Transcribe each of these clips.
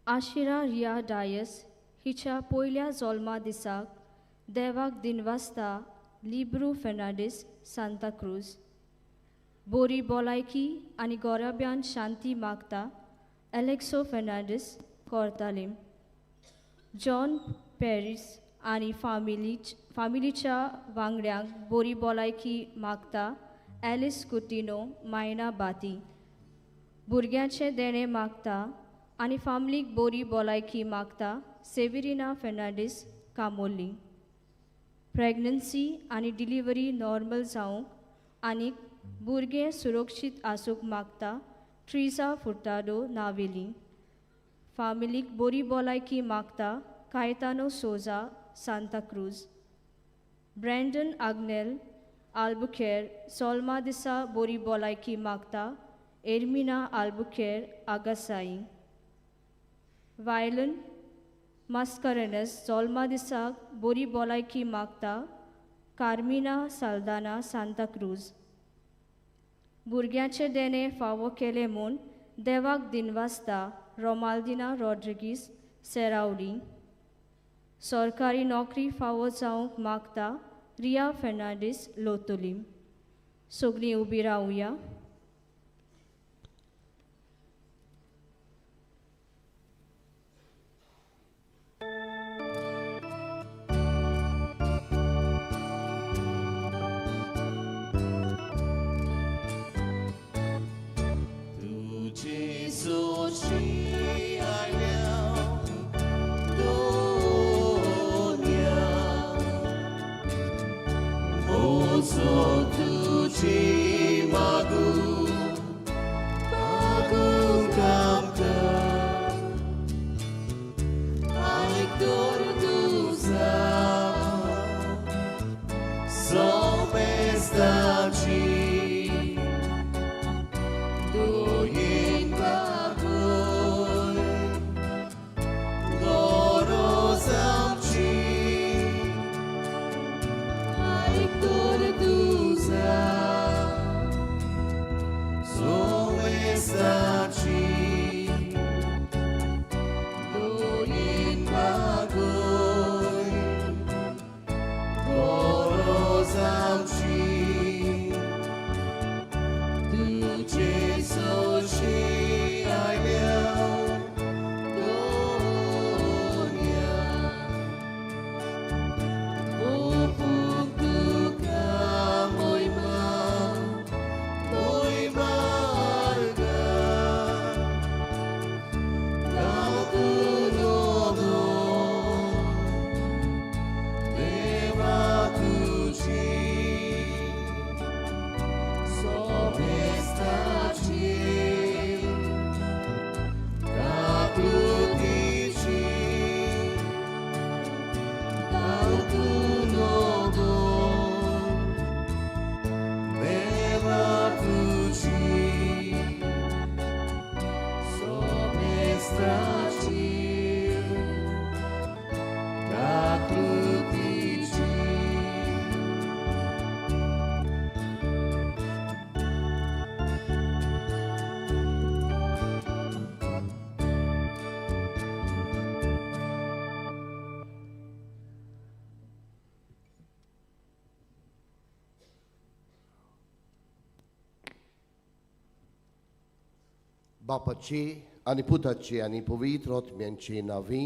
आशिरा रिया डायस हिच्या पयल्या जोल्मा दिसाक देवाक दिनवासता लिब्रू फेर्नांडीस सांताक्रूज. बोरी भलायकी आनी गोराब्यान शांती मागता एलेक्सो फेर्नांडीस कोर्तालीम. जॉन पॅरीस आनी फामिलीच्या वांगड्यांक बोरी भलायकी मागता एलिस कुटिनो मायना बाती. भुरग्यांचें देणें मागता आनी फामिलीक बोरी भलायकी मागता सेविरिना फेर्नांडीस कामोली. प्रेग्नन्सी आनी डिलिव्हरी नॉर्मल जावंक आनी भुरगें सुरक्षीत आसूंक मागता ट्रिजा फुर्तादो नावेली. फामिलीक बोरी भलायकी मागता कायतानो सोजा सांताक्रूज. ब्रँडन आग्नेल आल्बुकेर सोल्मा दिसा बोरी भलायकी मागता एर्मिना आल्बुकेर आगासाई. वायलन मास्करेनस सोल्मा दिसाक बोरी भलायकी मागता कार्मिना साल्दाना सांताक्रूज. भुरग्यांचें देणें फावो केलें म्हूण देवाक दिनवासता रोमाल्दिना रॉड्रिगीस सेरावली. सरकारी नोकरी फावो जावंक मागता रिया फेर्नांडीस लोतोली. सगळीं उबी रावया. बापाची आनी पुताची आनी पवित्र आत्म्यांची नांवी.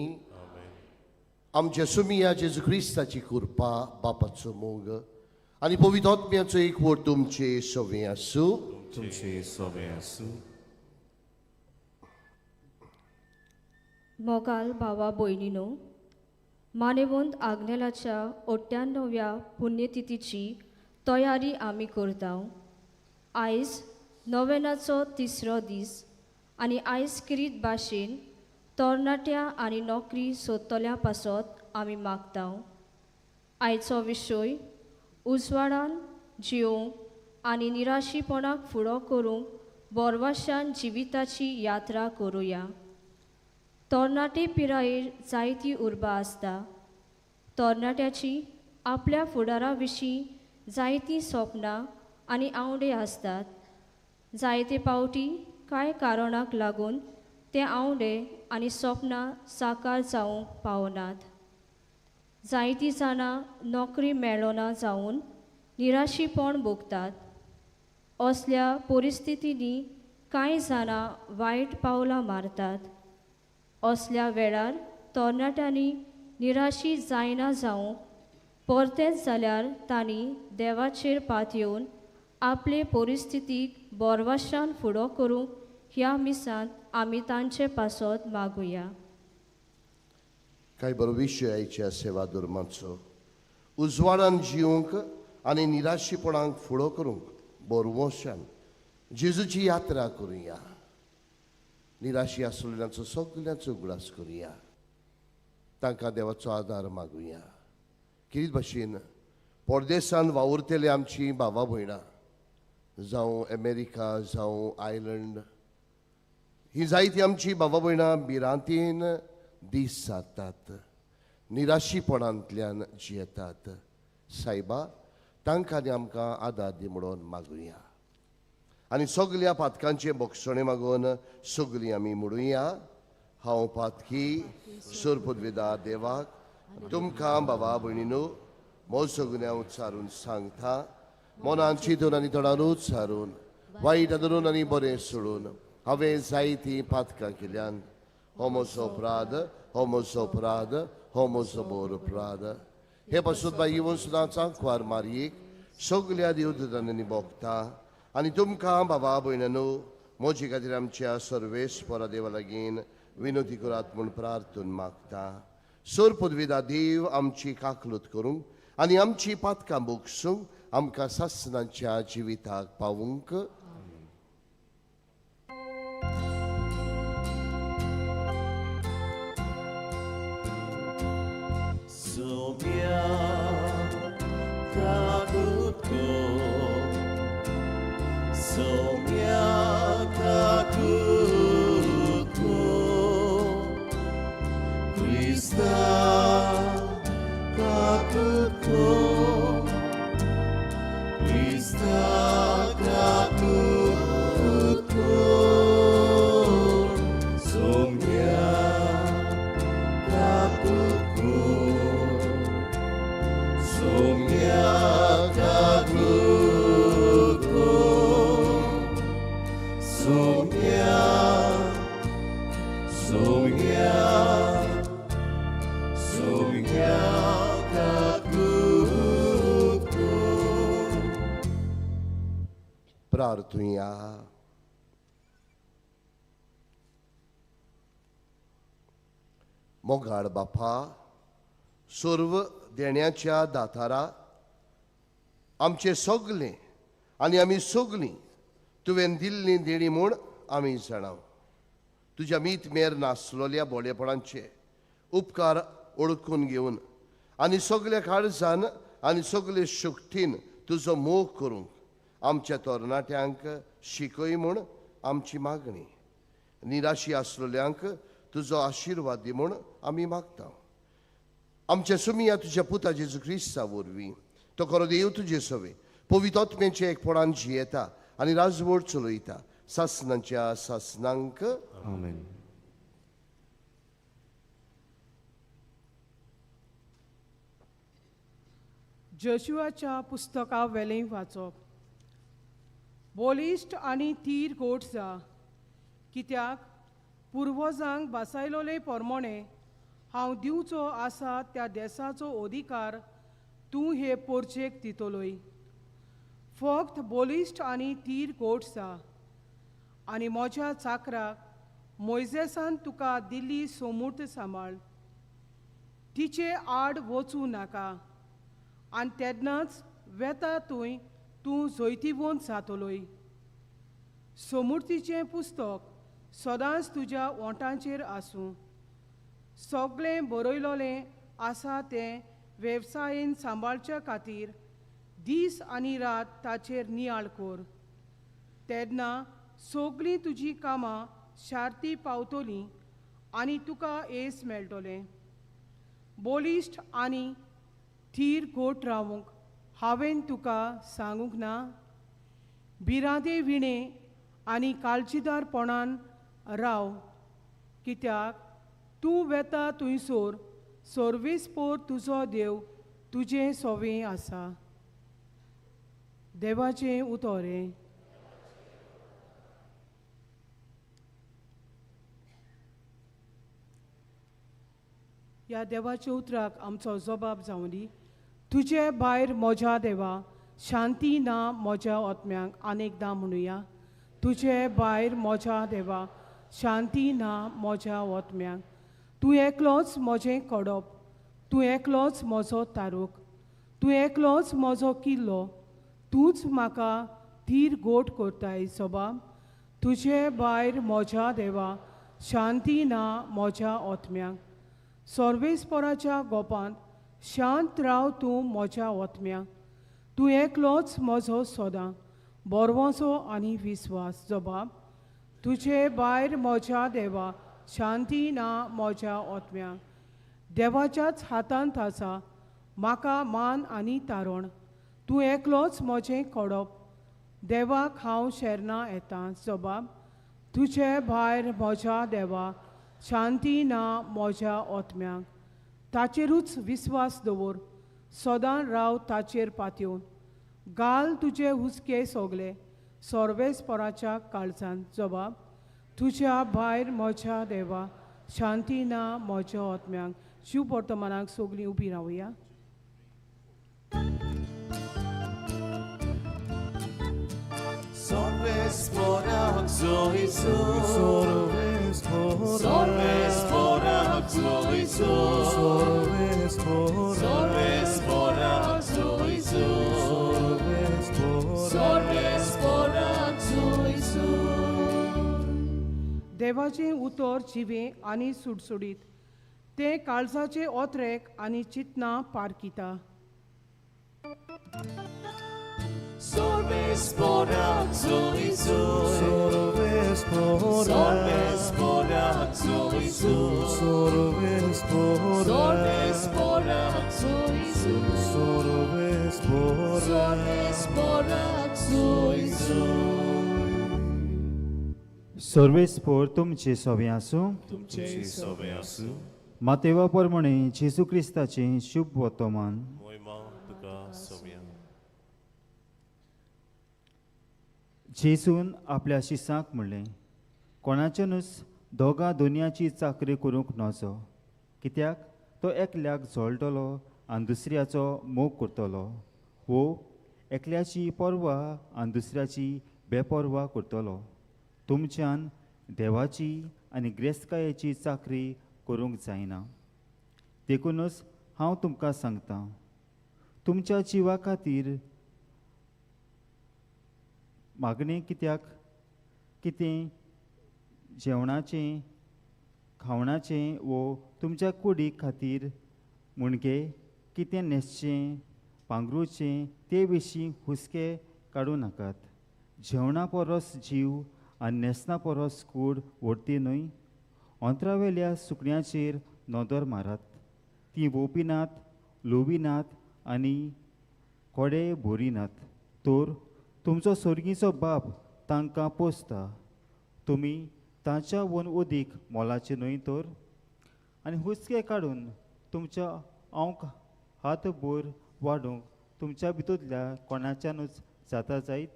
आमच्या सुमिया जेजू क्रिस्ताची कृपा, बापाचो मोग आनी पवित्र आत्म्याचो एकवट तुमचे सवे आसूं. तुमचे सवे आसूं. मोगाल भावा भयणीनो, मानेवंत आग्नेलाच्या 98व्या पुण्यतिथीची तयारी आमी करता. आयज नोवेनाचो तिसरो दीस आनी आयज किरीत भाशेन तरणाट्या आनी नोकरी सोदतल्या पासत आमी मागता. आयचो विशय उजवाडान जियोवंक आनी निराशीपणाक फुडो करूंक बोरवाशान जिविताची यात्रा करुया. तरणाटे पिरायेर जायती उर्बा आसता. तरणाट्याची आपल्या फुडारा विशीं जायतीं सपनां आनी आंवडे आसतात. जायते पावटी कांय कारणाक लागून ते आंवडे आनी सपनां साकार जावंक पावनात. जायतीं जाणां नोकरी मेळना जावन निराशीपण भोगतात. असल्या परिस्थितींनी कांय जाणां वायट पावलां मारतात. असल्या वेळार तरणाट्यांनी निराशी जायना जावंक परतेंच जाल्यार तांणी देवाचेर पातयेवन आपले परिस्थितीक बोरवाशान फुडो करूंक ह्या मिसांत आमी तांचे पासत मागुया. कांय बरो विशय आयच्या सेवा धर्माचो उजवाडान जिवंक आनी निराशीपणाक फुडो करूंक बोरवोशान जेजूची यात्रा करुया. निराशी आसलेल्यांचो सगल्यांचो उगडास करुया. तांकां देवाचो आदार मागुया. कितें भाशेन परदेसान वावुरतले आमची भावा भयणां जावं अमेरिका जावं आयलंड ही जायती आमची भावा भयणां भिरांतीन दीस सारतात, निराशीपणांतल्यान जियेतात. सायबा तांकां आनी आमकां आदार दी म्हणून मागुया आनी सगल्या पातकांचे बोगसणे मागून सगलीं आमी म्हणुया. हांव पातकी सोरपुदवेदा देवाक तुमकां बाबा भयणीनो म्हजो गुन्यांव उच्चारून सांगता. मनान चिंतून आनी तोंडान उच्चारून वायट धरून आनी बरें सोडून हांवें जायतीं पातकां केल्यान. हो म्हजो अपराध, हो म्हजो अपराध, हो म्हजो बोर अपराध. हे पासून बाई येवन सुद्दां चांकवार मारयेक सगल्या देवदूतांनी भोगता आनी तुमकां बाबा भयणानो म्हजे खातीर आमच्या सर्वेस्परा देवा लागीं विनोती करात म्हूण प्रार्थून मागता. सोर पदवीदा देव आमची काकलूत करूंक आनी आमची पातकां भोगसूंक आमकां सासणाच्या जिविताक पावूंक. प्रार्थुया. मोगाळ बापा, सर्व देण्याच्या दातारा आमचे सगळे आनी आमी सगळीं तुवें दिल्ली देणी म्हूण आमी जाणाव. तुज्या मीत मेर नासलोल्या बोलेपणांचे उपकार ओळखून घेवन आनी सगल्या काळजान आनी सगळे शक्तीन तुजो मोग करूंक आमच्या तरणाट्यांक शिकय म्हूण आमची मागणी. निराशी आसलेल्यांक तुजो आशिर्वाद दी म्हूण आमी मागता. आमच्या सुमिया तुज्या पुता जेजू क्रिस्ता वरवीं तो खरो देव तुजे सवे पवित्र आत्म्याचे एकपणान जियेता आनी राजवट चलयता सासणांच्या सासणांक. आमेन. जोशुआच्या पुस्तका वेलें वाचप. बलिश्ट आनी थीर गोट जा, कित्याक पुर्वजांक बसायलोले प्रमाणे हांव दिवचो आसा त्या देसाचो अधिकार तूं हे पोरचेक दितलोय. फक्त बलिश्ट आनी थीर गोट जा आनी म्हज्या चाकराक मोयजेसान तुका दिल्ली सोमूर्त सांबाळ, तिचे आड वचूं नाका आनी तेन्नाच वेता थंय तूं जैतिवंत जातलोय. सोमुर्तीचें पुस्तक सदांच तुज्या ओंठांचेर आसूं. सगळें बरयलोलें आसा तें वेवसायेन सांबाळच्या खातीर दीस आनी रात ताचेर नियाळ कर. तेन्ना सगळीं तुजीं कामां शार्ती पावतलीं आनी तुका येस मेळटलें. बलिश्ट आनी थीर गोट रावूंक हांवें तुका सांगूंक ना. भिरांते विणें आनी काळजीदारपणान राव कित्याक तूं वेता थंयसर सर्वेस्पोर तुजो देव तुजें सोवें आसा. देवाचें उतोरें. ह्या देवाच्या उतराक आमचो जबाब जावंदी. तुजे भायर म्हज्या देवा शांती ना म्हज्या आत्म्यांक. अनेकदां म्हणुया, तुजे भायर म्हज्या देवा शांती ना म्हज्या आत्म्यांक. तूं एकलोच म्हजें कडप, तूं एकलोच म्हजो तारूक, तूं एकलोच म्हजो किल्लो, तूंच म्हाका धीर गोट करताय सबाब. तुजे भायर म्हज्या देवा शांती ना म्हज्या आत्म्यांक. सर्वेस्पोराच्या गोपांत शांत राव तूं म्हज्या आत्म्या. तूं एकलोच म्हजो सदां बरवसो आनी विस्वास जबाब. तुजे भायर म्हज्या देवा शांती ना म्हज्या आत्म्यांक. देवाच्याच हातांत आसा म्हाका मान आनी तारण. तूं एकलोच म्हजें कडप, देवाक हांव शेरना येता जबाब. तुजे भायर म्हज्या देवा शांती ना म्हज्या आत्म्यांक. ताचेरूच विस्वास दवर, सदां राव ताचेर पातयेवन. घाल तुजे हुस्के सोगले सर्वेस्पोराच्या काळजान जबाब. तुज्या भायर म्हज्या देवा शांती ना म्हज्या आत्म्यांक. शिव वर्तमानाक सगळीं उबी रावया. देवाचें उतर जिवें आनी सुडसुडीत, तें काळजाचे ओत्रेक आनी चिंतनां पारखिता. सर्वेस्पोर तुमचे सोबें आसूं. तुमचे सोबें आसूं. मातेवा प्रमाणे जेजू क्रिस्ताचें शुभ वर्तमान. मोहिमा तुका सोबया. जेजून आपल्या शिसांक म्हणलें, कोणाच्यानूच दोगां दोनयाची चाकरी करूंक नजो, कित्याक तो एकल्याक जळटलो आनी दुसऱ्याचो मोग करतलो, वो एकल्याची पर्वा आनी दुसऱ्याची बेपर्वा करतलो. तुमच्यान देवाची आनी ग्रेस्तकायेची चाकरी करूंक जायना. देखूनच हांव तुमकां सांगतां, तुमच्या जिवा खातीर मागणें कित्याक कितें जेवणाचें खावणाचें वो तुमच्या कुडी खातीर मुणगे कितें न्हेसचें पांगरुचें ते विशीं हुस्के काडूं नाकात. जेवणा परस जीव आनी न्हेसना परस कूड व्हडती न्हय. अंतरावेल्या सुकण्याचेर नदर मारात, तीं वोपिनात, लोविनात आनी कोडे भरिनात, तर तुमचो सोर्गीचो बाप तांकां पोसता. तुमी तांच्या वोन उदीक मोलाचें न्हय तर? आनी हुस्के काडून तुमच्या आंक हात बोर वाडूंक तुमच्या भितरल्या कोणाच्यानूच जाता जायत?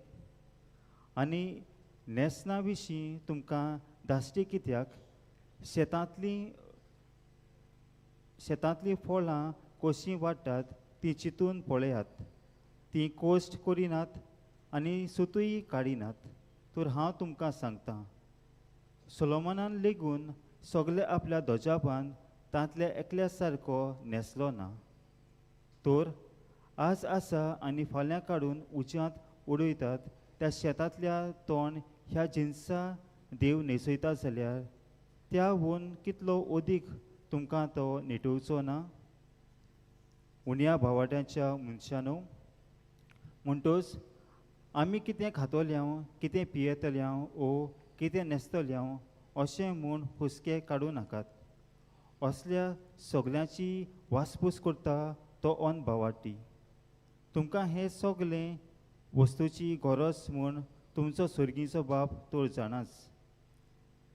आनी न्हेसना विशीं तुमकां धास्टी कित्याक? शेतांतलीं फळां कशीं वाडटात तीं चिंतून पळयात. तीं कोश्ट करिनात आनी सुतूय काडिनात. तर हांव तुमकां सांगतां, सोलोमनान लेगून सगळे आपल्या ध्वजापान तांतल्या एकल्या सारको न्हेसलो ना. तर आज आसा आनी फाल्यां काडून उज्यांत उडयतात त्या शेतांतल्या तण ह्या जिनसा देव न्हेसयता जाल्यार त्या वोन कितलो अदीक तुमकां तो नेटोवचो ना? उण्या भावाट्यांच्या मनशानू, म्हणटच आमी कितें खातोल्यांव, कितें पियेतल्यांव ओ कितें न्हेसतल्यांव अशें म्हूण हुस्के काडूं नाकात. असल्या सगल्यांची वासपूस करता तो अन भावाटी. तुमकां हें सगलें वस्तूची गरज म्हूण तुमचो सर्गीचो बाप तर जाणाच.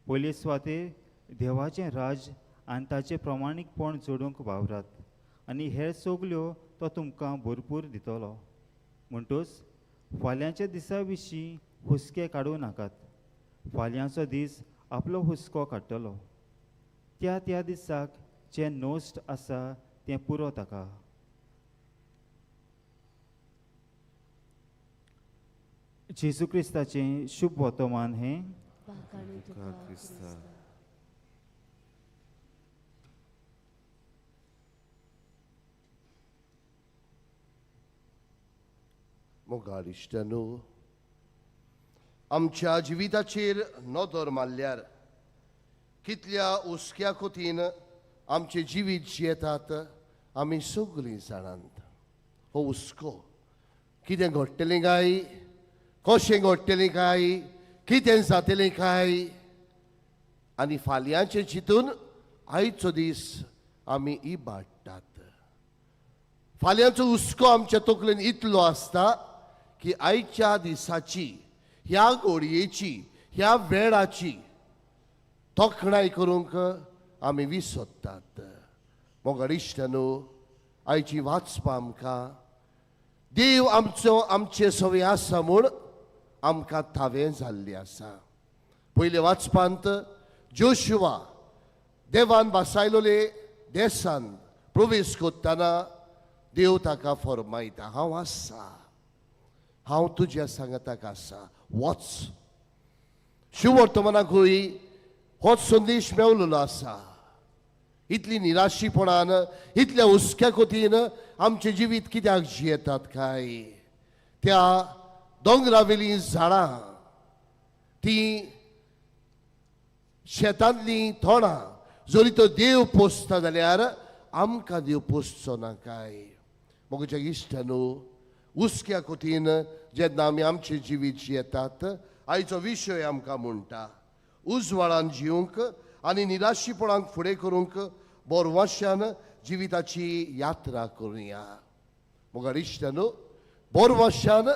पयले सुवातेर देवाचें राज आनी ताचें प्रमाणीकपण जोडूंक वावरात आनी हेर सगल्यो तो तुमकां भरपूर दितलो. म्हणटूच फाल्यांच्या दिसा विशीं हुस्के काडूं नाकात. फाल्यांचो दीस आपलो हुस्को काडटलो. त्या त्या दिसाक जें नोस्ट आसा तें पुरो ताका. जेजू क्रिस्ताचें शुभ वर्तमान हें. तुका क्रिस्ता. मोगाळ इश्टांनो, आमच्या जिविताचेर नदर मारल्यार कितल्या हुस्क्या कोतीन आमचें जिवीत जियेतात आमी सगळीं जाणात. हो हुस्को कितें घडटलें काय, कशें घडटलें काय, कितें जातलें काय, आनी फाल्यांचें चिंतून आयचो दीस आमी इबाडटात. फाल्यांचो हुस्को आमच्या तकलेन इतलो आसता की आयच्या दिसाची, ह्या घोडयेची, ह्या वेळाची तोखणाय करूंक आमी विसरतात. मोगाळ इश्टांनो, आयची वाचपा आमकां देव आमचो आमचे सवय आसा म्हूण आमकां थावें जाल्लें आसा. पयले वाचपांत जोशुआ देवान भासायलोले देसान प्रवेश करतना देव ताका फरमायता, हांव आसा, हांव तुज्या सांगाताक आसा, वच. शिववर्तमानाकूय होच संदेश मेवलेलो आसा. इतली निराशीपणान, इतल्या हुस्क्या कोतीन आमचें जिवीत कित्याक जियेतात काय? त्या दोंगरावेलीं झाडां, तीं शेतांतलीं तोणां जरी तो देव पोसता जाल्यार आमकां देव पोसचो ना काय? म्हज्या इश्टांनो, हुस्क्या कोतीन जेन्ना आमी आमचें जिवीत जियेतात, आयचो विशय आमकां म्हणटा उजवाडान जिवंक आनी निराशीपणाक फुडें करूंक बोरवाशान जिविताची यात्रा करुया. मोगाळ इश्टांनो, बोरवाशान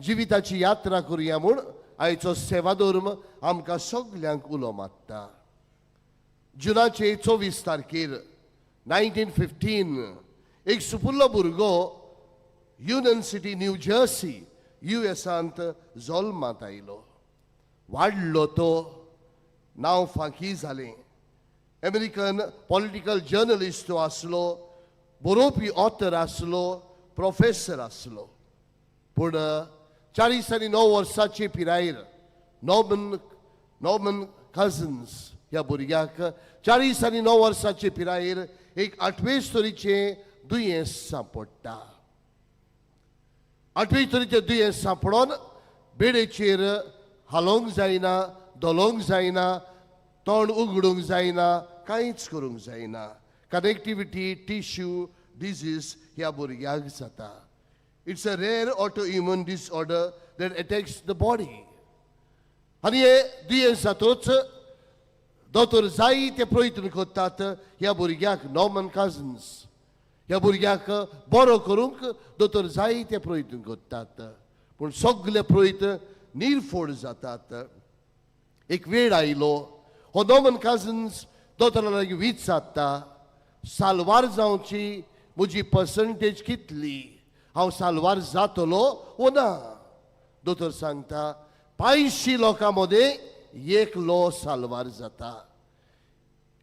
जिविताची यात्रा करुया म्हूण आयचो सेवाधर्म आमकां सगल्यांक उलो मारता. जुनाचे 24 तारखेर 1915 एक सुपुल्लो भुरगो युनियन सिटी न्यू जर्सी युएसांत जल्मांत आयलो. वाडलो तो, नांव फांकी जालें. अमेरिकन पॉलिटिकल जर्नलिस्ट तो आसलो, बरोवपी ऑथर आसलो, प्रोफेसर आसलो. पूण 49 वर्साचे पिरायेर नॉर्मन कझन्स ह्या भुरग्याक 49 वर्साचे पिरायेर एक आठवेच तरेचें दुयेंस सांपडटा. आठवेच तरेचें दुयेंस सांपडोन बेडेचेर हालोवंक जायना, धोलोवंक जायना, तोंड उगडूंक जायना, कांयच करूंक जायना. कनेक्टिविटी टिश्यू डिजीज ह्या भुरग्याक जाता. It's a rare autoimmune disorder that attacks the body. आनी हे दुयेंस जातूच दोतोर जायते प्रयत्न करतात ह्या भुरग्याक, नॉर्मन कझन्स ह्या भुरग्याक बरो करूंक दोतोर जायते प्रयत्न करतात, पूण सगले प्रयत्न निर्फोड जातात. एक वेळ आयलो हो नॉर्मन कझन्स दोतोरा लागीं विचारता, साल्वार जावची म्हजी पर्संटेज कितली, हांव साल्वार जातलो वो ना? दोतोर सांगता 500 लोकां मदें एकलो साल्वार जाता.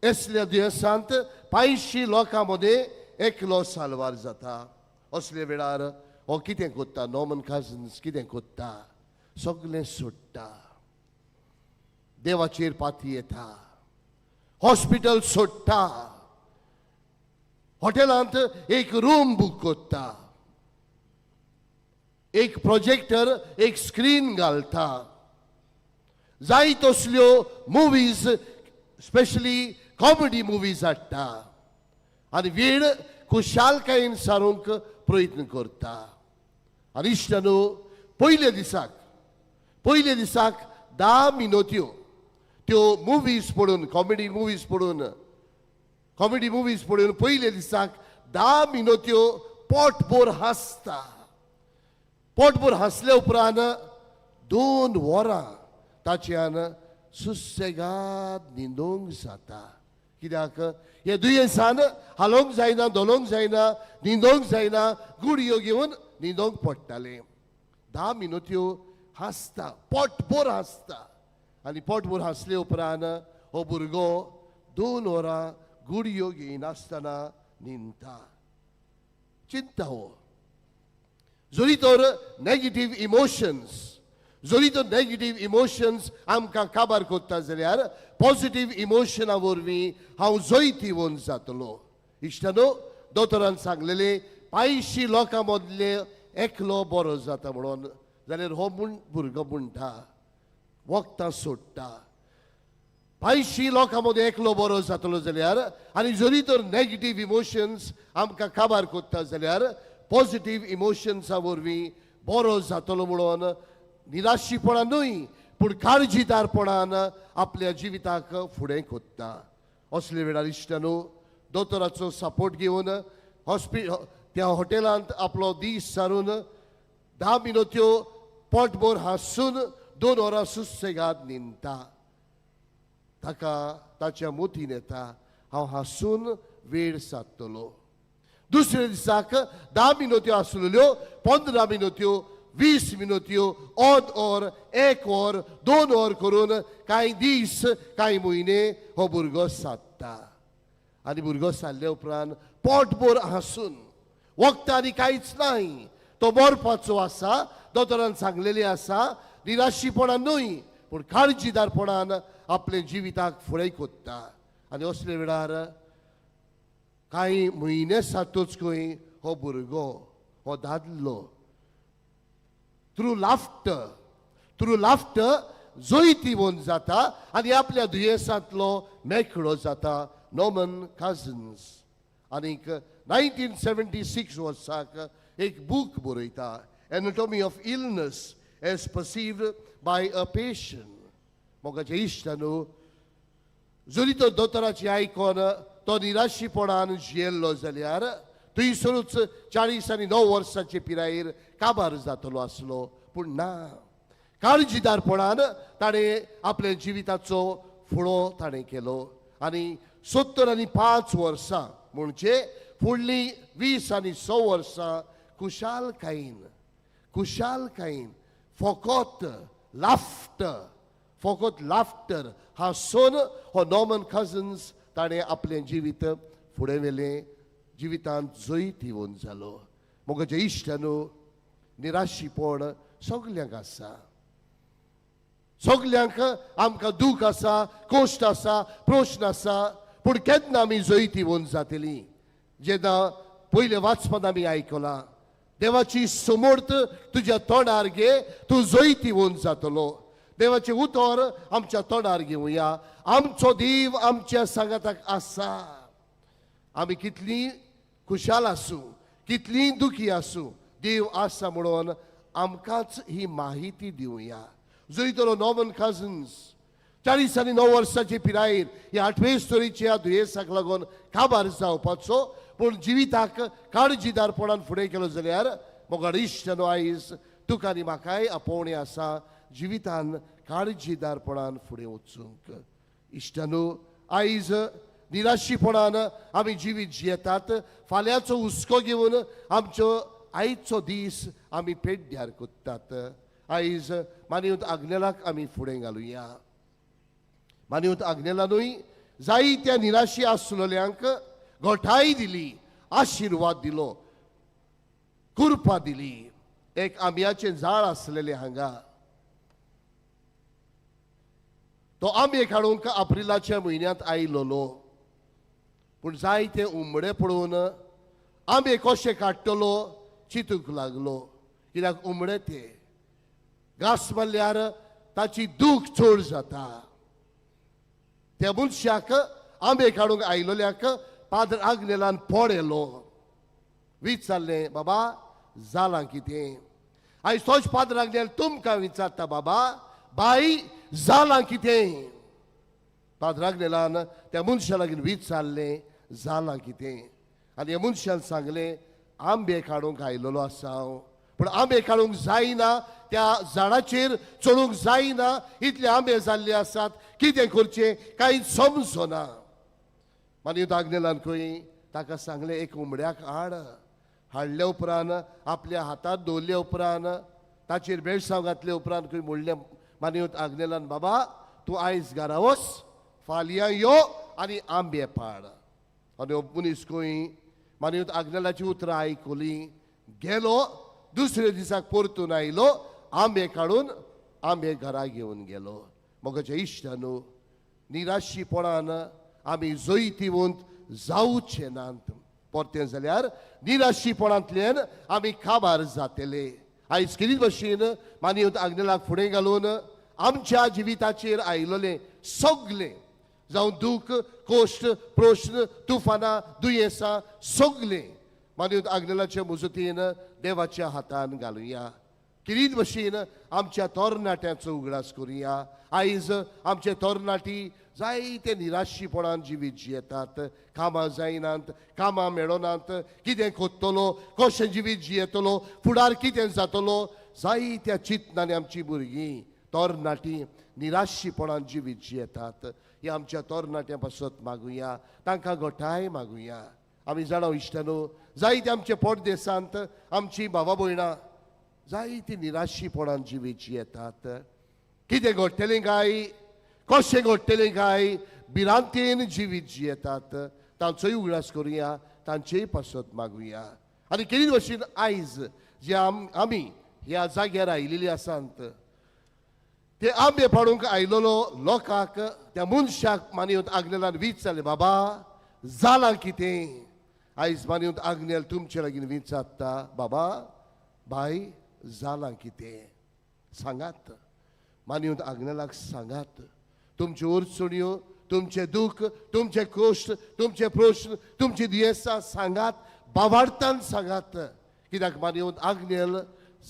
असल्या दुयेंसांत 500 लोकां मदें एकलो साल्वार जाता. असल्या वेळार हो कितें करता, नॉर्मन कझन्स कितें करता, सगलें सोडटा, देवाचेर पाती येता, हॉस्पिटल सोडटा, हॉटेलांत एक रूम बूक करता, एक प्रोजेक्टर, एक स्क्रीन घालता, जाय तसल्यो मुवीज, स्पेशली कॉमेडी मुवीज हाडटा आनी वेळ खुशालकायेन सारूंक प्रयत्न करता. आनी इश्टांनो, पयले दिसाक 10 मिनोत्यो त्यो मुवीज पळोवन, कॉमेडी मुवीज पळोवन, कॉमेडी मुवीज पळोवन पयले दिसाक 10 मिनोत्यो पोटभर हांसता. पोटभर हांसल्या उपरांत 2 वरां ताच्यान सुसेगाद न्हिदूंक जाता. कित्याक हे दुयेंसान हालोवंक जायना, धोलोवंक जायना, न्हिदोंक जायना, गुडयो घेवन न्हिदोंक पडटालें. 10 मिनत्यो हांसता, पोटभर हांसता आनी पोटभर हांसले उपरांत हो भुरगो 2 वरां गुडयो घेयनासतना न्हिदता. चिंता हो जरी तर नेगेटीव इमोशन्स, जरी तर नेगेटीव इमोशन्स आमकां काबार करता जाल्यार पॉजिटीव इमोशना वरवीं हांव जैतिवंत जातलो. इश्टानो, दोतोरान सांगलेलें 500 लोकां मदले एकलो बरो जाता म्हणून, जाल्यार हो भुरगो म्हणटा वखदां सोडटा. 500 लोकां मदीं एकलो बरो जातलो जाल्यार आनी जरी तर नेगेटीव इमोशन्स आमकां काबार करता जाल्यार पॉजिटीव इमोशन्सा वरवीं बरो जातलो म्हणून निराशीपणान न्हय पूण काळजीदारपणान आपल्या जिविताक फुडें कोत्ता. असले वेळार इश्टानू दोतोराचो सपोर्ट घेवन त्या हॉटेलांत आपलो दीस सारून 10 मिनत्यो पोटभर हांसून 2 वरां सुसेगाद न्हिदता. ताका ताच्या मोतीन येता हांव हांसून वेळ सादतलो. दुसऱ्या दिसाक 10 मिनत्यो आसलेल्यो 15 मिनत्यो, 20 मिनत्यो, अर्द वर, 1 वर, 2 वर करून कांय दीस कांय म्हयने हो भुरगो सादता. आनी भुरगो सारल्या उपरांत पोटभर हांसून वखदां आनी कांयच नाय, तो मरपाचो आसा, दोतोरान सांगलेलें आसा, निराशीपणान न्हय पूण काळजीदारपणान आपले जिविताक फुडें कोत्ता. आनी असले वेळार कांय म्हयने सातूच खंय हो भुरगो, हो दादलो थ्रू लाफ्टर, थ्रू लाफ्टर जैतिवंत जाता आनी आपल्या दुयेंसांतलो मेकळो जाता. नॉर्मन काजन्स आनीक 1976 वर्साक एक बूक बरयता, anatomy of illness as perceived by a patient. मोगाचे इश्टानू, जरी तो दोतोराची आयकोन तो निराशीपणान जियेल्लो जाल्यार थंयसरूच 49 वर्साचे पिरायेर काबार जातलो आसलो, पूण ना, काळजीदारपणान ताणें आपल्या जिविताचो फुडो ताणें केलो आनी 75 वर्सां म्हणजे फुडलीं 20 आनी 100 वर्सां खुशालकायेन, खुशालकायेन फकत लाफ्टर, फकत लाफ्टर हांसून हो नॉर्मन कजन्स ताणें आपलें जिवीत फुडें व्हेलें, जिवितांत जैतिवंत जालो. मोगाचे इश्टानू, निराशीपण सगल्यांक आसा, सगल्यांक आमकां दूख आसा, कश्ट आसा, प्रश्न आसा, पूण केन्ना आमी जैतिवंत जातली? जेन्ना पयलें वाचपांत आमी आयकलां, देवाची समर्थ तुज्या तोंडार घे, तूं जैतिवंत जातलो. देवाचें उतर आमच्या तोंडार घेवया. आमचो देव आमच्या सांगाताक आसा. आमी कितली खुशाल आसूं, कितली दुखी आसूं, देव आसा म्हणून आमकांच ही माहिती दिवया. जरी तर नॉर्मन कजन्स 49 वर्साचे पिरायेर ह्या आठवे तरेच्या दुयेंसाक लागून काबार जावपाचो, पूण जिविताक काळजीदारपणान फुडें केलो जाल्यार मोगाळ इश्टानो, आयज तुका आनी म्हाकाय आपोवणें आसा जिवितान काळजीदारपणान फुडें वचूंक. इश्टानो, आयज निराशीपणान आमी जिवीत जियेतात, फाल्यांचो हुस्को घेवन आमचो आयचो दीस आमी पेड्ड्यार कोत्तात. आयज मानवत आग्नेलाक आमी फुडें घालुया. मानवत आग्नेलानूय जायत्या निराशी आसलेल्यांक गोठाय दिली, आशिर्वाद दिलो, कुरपा दिली. एक आंब्याचें झाड आसलेलें हांगा, तो आंबे काडूंक एप्रिलाच्या म्हयन्यांत आयलोलो, पूण जायते उमडे पळोवन आंबे कशे काडटलो चिंतूंक लागलो. कित्याक उमडे ते घास मारल्यार ताची दूख चड जाता. त्या मनशाक आंबे काडूंक आयलोल्याक पाद्र आग्नेलान पळयलो, विचारलें, बाबा जालां कितें? आयज तोच पाद्र आग्नेल तुमकां विचारता, बाबा बाय जालां कितें? पाद्र आग्नेलान त्या मनशा लागीं विचारलें, जालां कितें? आनी ह्या मनशान सांगलें, आंबे काडूंक आयलोलो आसा हांव, पूण आंबे काडूंक जायना, त्या झाडाचेर चडूंक जायना, इतले आंबे जाल्ले आसात. कितें करचें कांय समजना. मागीर आग्नेलान खंय ताका सांगलें एक उमड्याक हाड. हाडल्या उपरांत आपल्या हातांत दवरल्या उपरांत ताचेर बेळसांव घातले उपरांत खंय म्हणलें मागीर आग्नेलान, बाबा तूं आयज घरा वच, फाल्यां यो आनी आंबे पाड. आनी हो मनीस खंय मागीर आग्नेलाची उतरां आयकलीं, गेलो, दुसऱ्या दिसाक परतून आयलो, आंबे काडून आंबे घरा घेवन गेलो. म्हज्या इश्टानू, निराशीपणान आमी जैतिवंत जावचे नात. परतें जाल्यार निराशीपणांतल्यान आमी काबार जातले. आयज कितें भशेन मानवत आग्नेलाक फुडें घालून आमच्या जिविताचेर आयिल्लें सगलें, जावं दूख, कोश्ट, प्रश्न, तुफानां, दुयेंसां, सगलें मानवत आग्नेलाच्या मुजतीन देवाच्या हातान घालुया. कितें भशेन आमच्या तरणाट्यांचो उगडास करुया. आयज आमचे तरणाटी जायते निराशीपणान जिवीत जियेतात, कामां जायनात, कामां मेळनात, कितें कोत्तलो, कशें जिवीत जियेतलो, फुडार कितें जातलो, जायत्या चिंतनांनी आमची भुरगीं तरणाटी निराशीपणान जिवीत जियेतात. ह्या आमच्या तरणाट्यां पासत मागुया, तांकां घटाय मागुया. आमी जाणा इश्टानो, जायते आमचे परदेसांत आमची भावा भयणां जायती निराशीपणान जिवीत जियेतात. कितें घडटलें काय, कशें घडटलें काय, भिरांतेन जिवीत जियेतात. तांचोय उगडास करुया, तांचेय पासत मागुया. आनी कितें भशेन आयज जे आमी ह्या जाग्यार आयिल्ली आसात, ते आंबे पाडूंक आयलेलो लोकांक, त्या मनशाक मानवत आग्नेलान विचारलें, बाबा जालां कितें? आयज मानवत आग्नेल तुमचे लागीं विचारता, बाबा बाय जालां कितें सांगात. मानवत आग्नेलाक सांगात तुमच्यो अडचण्यो, तुमचें दूख, तुमचें कश्ट, तुमचे प्रश्न, तुमची दुयेंसां सांगात, बावार्थान सांगात. कित्याक मानवत आग्नेल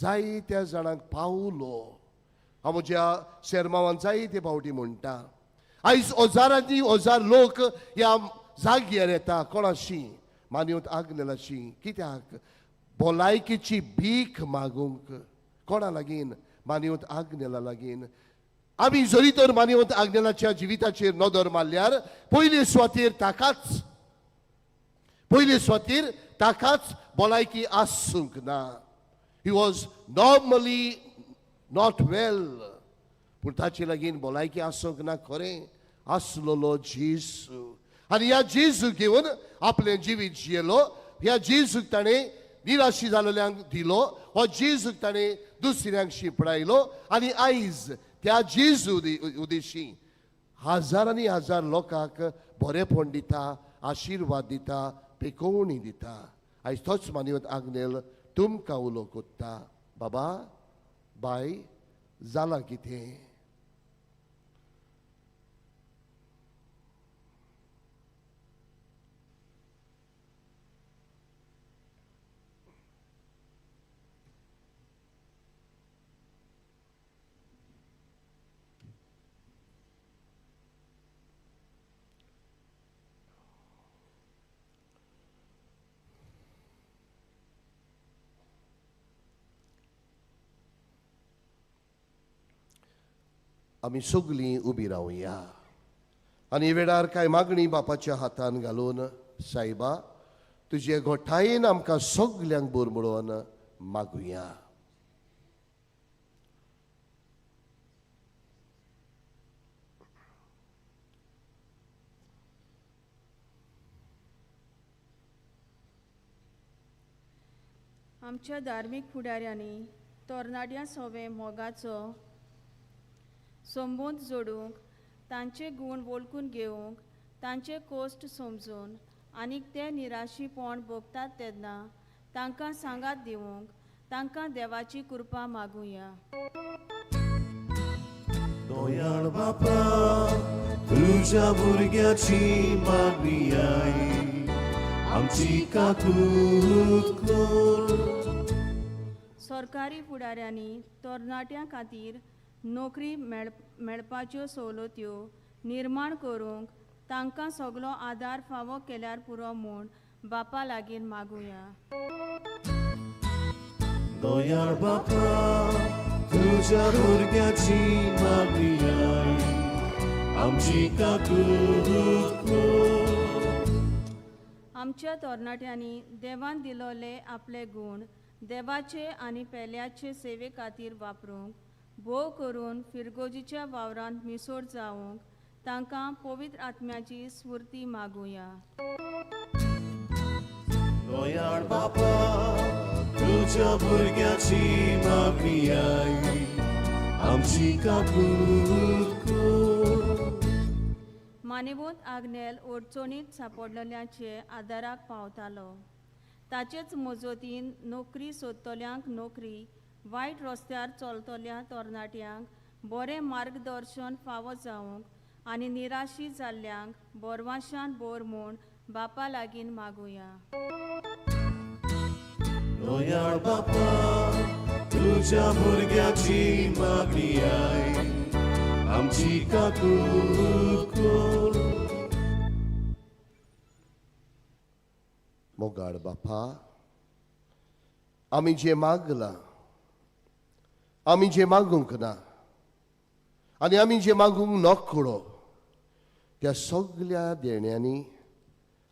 जायत्या जाणांक पावलो. हांव म्हज्या शेरमावान जायते फावटी म्हणटा, आयज हजारांनी हजार लोक ह्या जाग्यार येता कोणाशी मानवत आग्नेलाशी, कित्याक भलायकेची भीक मागूंक. कोणा लागीं? मानवत आग्नेला लागीं. आमी जरी तर मानवत आग्नेलाच्या जिविताचेर नदर मारल्यार पयले सुवातेर ताकाच, पयले सुवातेर ताकाच भलायकी आसूंक ना. He was normally not well, पूण ताचे लागीं भलायकी आसूंक ना खरें, आसलेलो जेजू. आनी ह्या जेजू घेवन आपलें जिवीत जियेलो. ह्या जेजूक ताणें निराशी जाल्ल्यांक दिलो, हो जेजूक ताणें दुसऱ्यांक शिंपडायलो. आनी आयज त्या जेजू उदेशी हजारांनी हजार लोकांक बरेपण दिता, आशिर्वाद दिता, पेकोवणी दिता. आयज तोच मानवत आग्नेल तुमकां उलो कोत्ता, बाबा बाय जालां कितें? आमी सगलीं उबी रावया आनी वेळार कांय मागणी बापाच्या हातान घालून, सायबा तुजे घोटायेन आमकां सगल्यांक बोर म्हणून मागुया. आमच्या धार्मीक फुडाऱ्यांनी तरणाट्यां सोवे मोगाचो संबंद जोडूंक, तांचे गूण वळखून घेवंक, तांचे कोश्ट समजून आनी ते निराशीपण भोगतात तेन्ना तांकां सांगात दिवंक तांकां देवाची कृपा मागुया. दयाळ बापा तुझ्या भुरग्याची मागणी आई आमची काकूत कर. सरकारी फुडाऱ्यांनी तरणाट्यां खातीर नोकरी मेळपाच्यो सवलत्यो निर्माण करूंक तांकां सगलो आदार फावो केल्यार पुरो म्हूण बापा लागीं मागुया. दयाळ बापा तुझ्या भुरग्याची मागणी आई आमची काकूत कर. आमच्या तरणाट्यांनी देवान दिलोले आपले गूण देवाचे आनी पेल्याचे सेवे खातीर वापरूंक, भोव करून फिरगोजीच्या वावरांत मिसोड जावंक तांकां पवित्र आत्म्याची स्फूर्ती मागुया. दयाळ बापा, तुझ्या भुरग्याची मागणी आई, आमची काकूत कर. मानेवंत आग्नेल अडचणीत सापडलेल्यांचे आदाराक पावतालो. ताचेच मजतीन नोकरी सोदतल्यांक नोकरी, वायट रस्त्यार चलतल्या तरणाट्यांक बरें मार्गदर्शन फावो जावंक आनी निराशी जाल्ल्यांक बोरवाशान बोर म्हूण बापा लागीं मागुया. दयाळ बापा, तुझ्या भुरग्याची मागणी आई, आमची काकूत कर. मोगाळ बापा, आमी जें मागलां, आमी जें मागूंक ना आनी आमी जें मागूंक नकळो त्या सगल्या देण्यांनी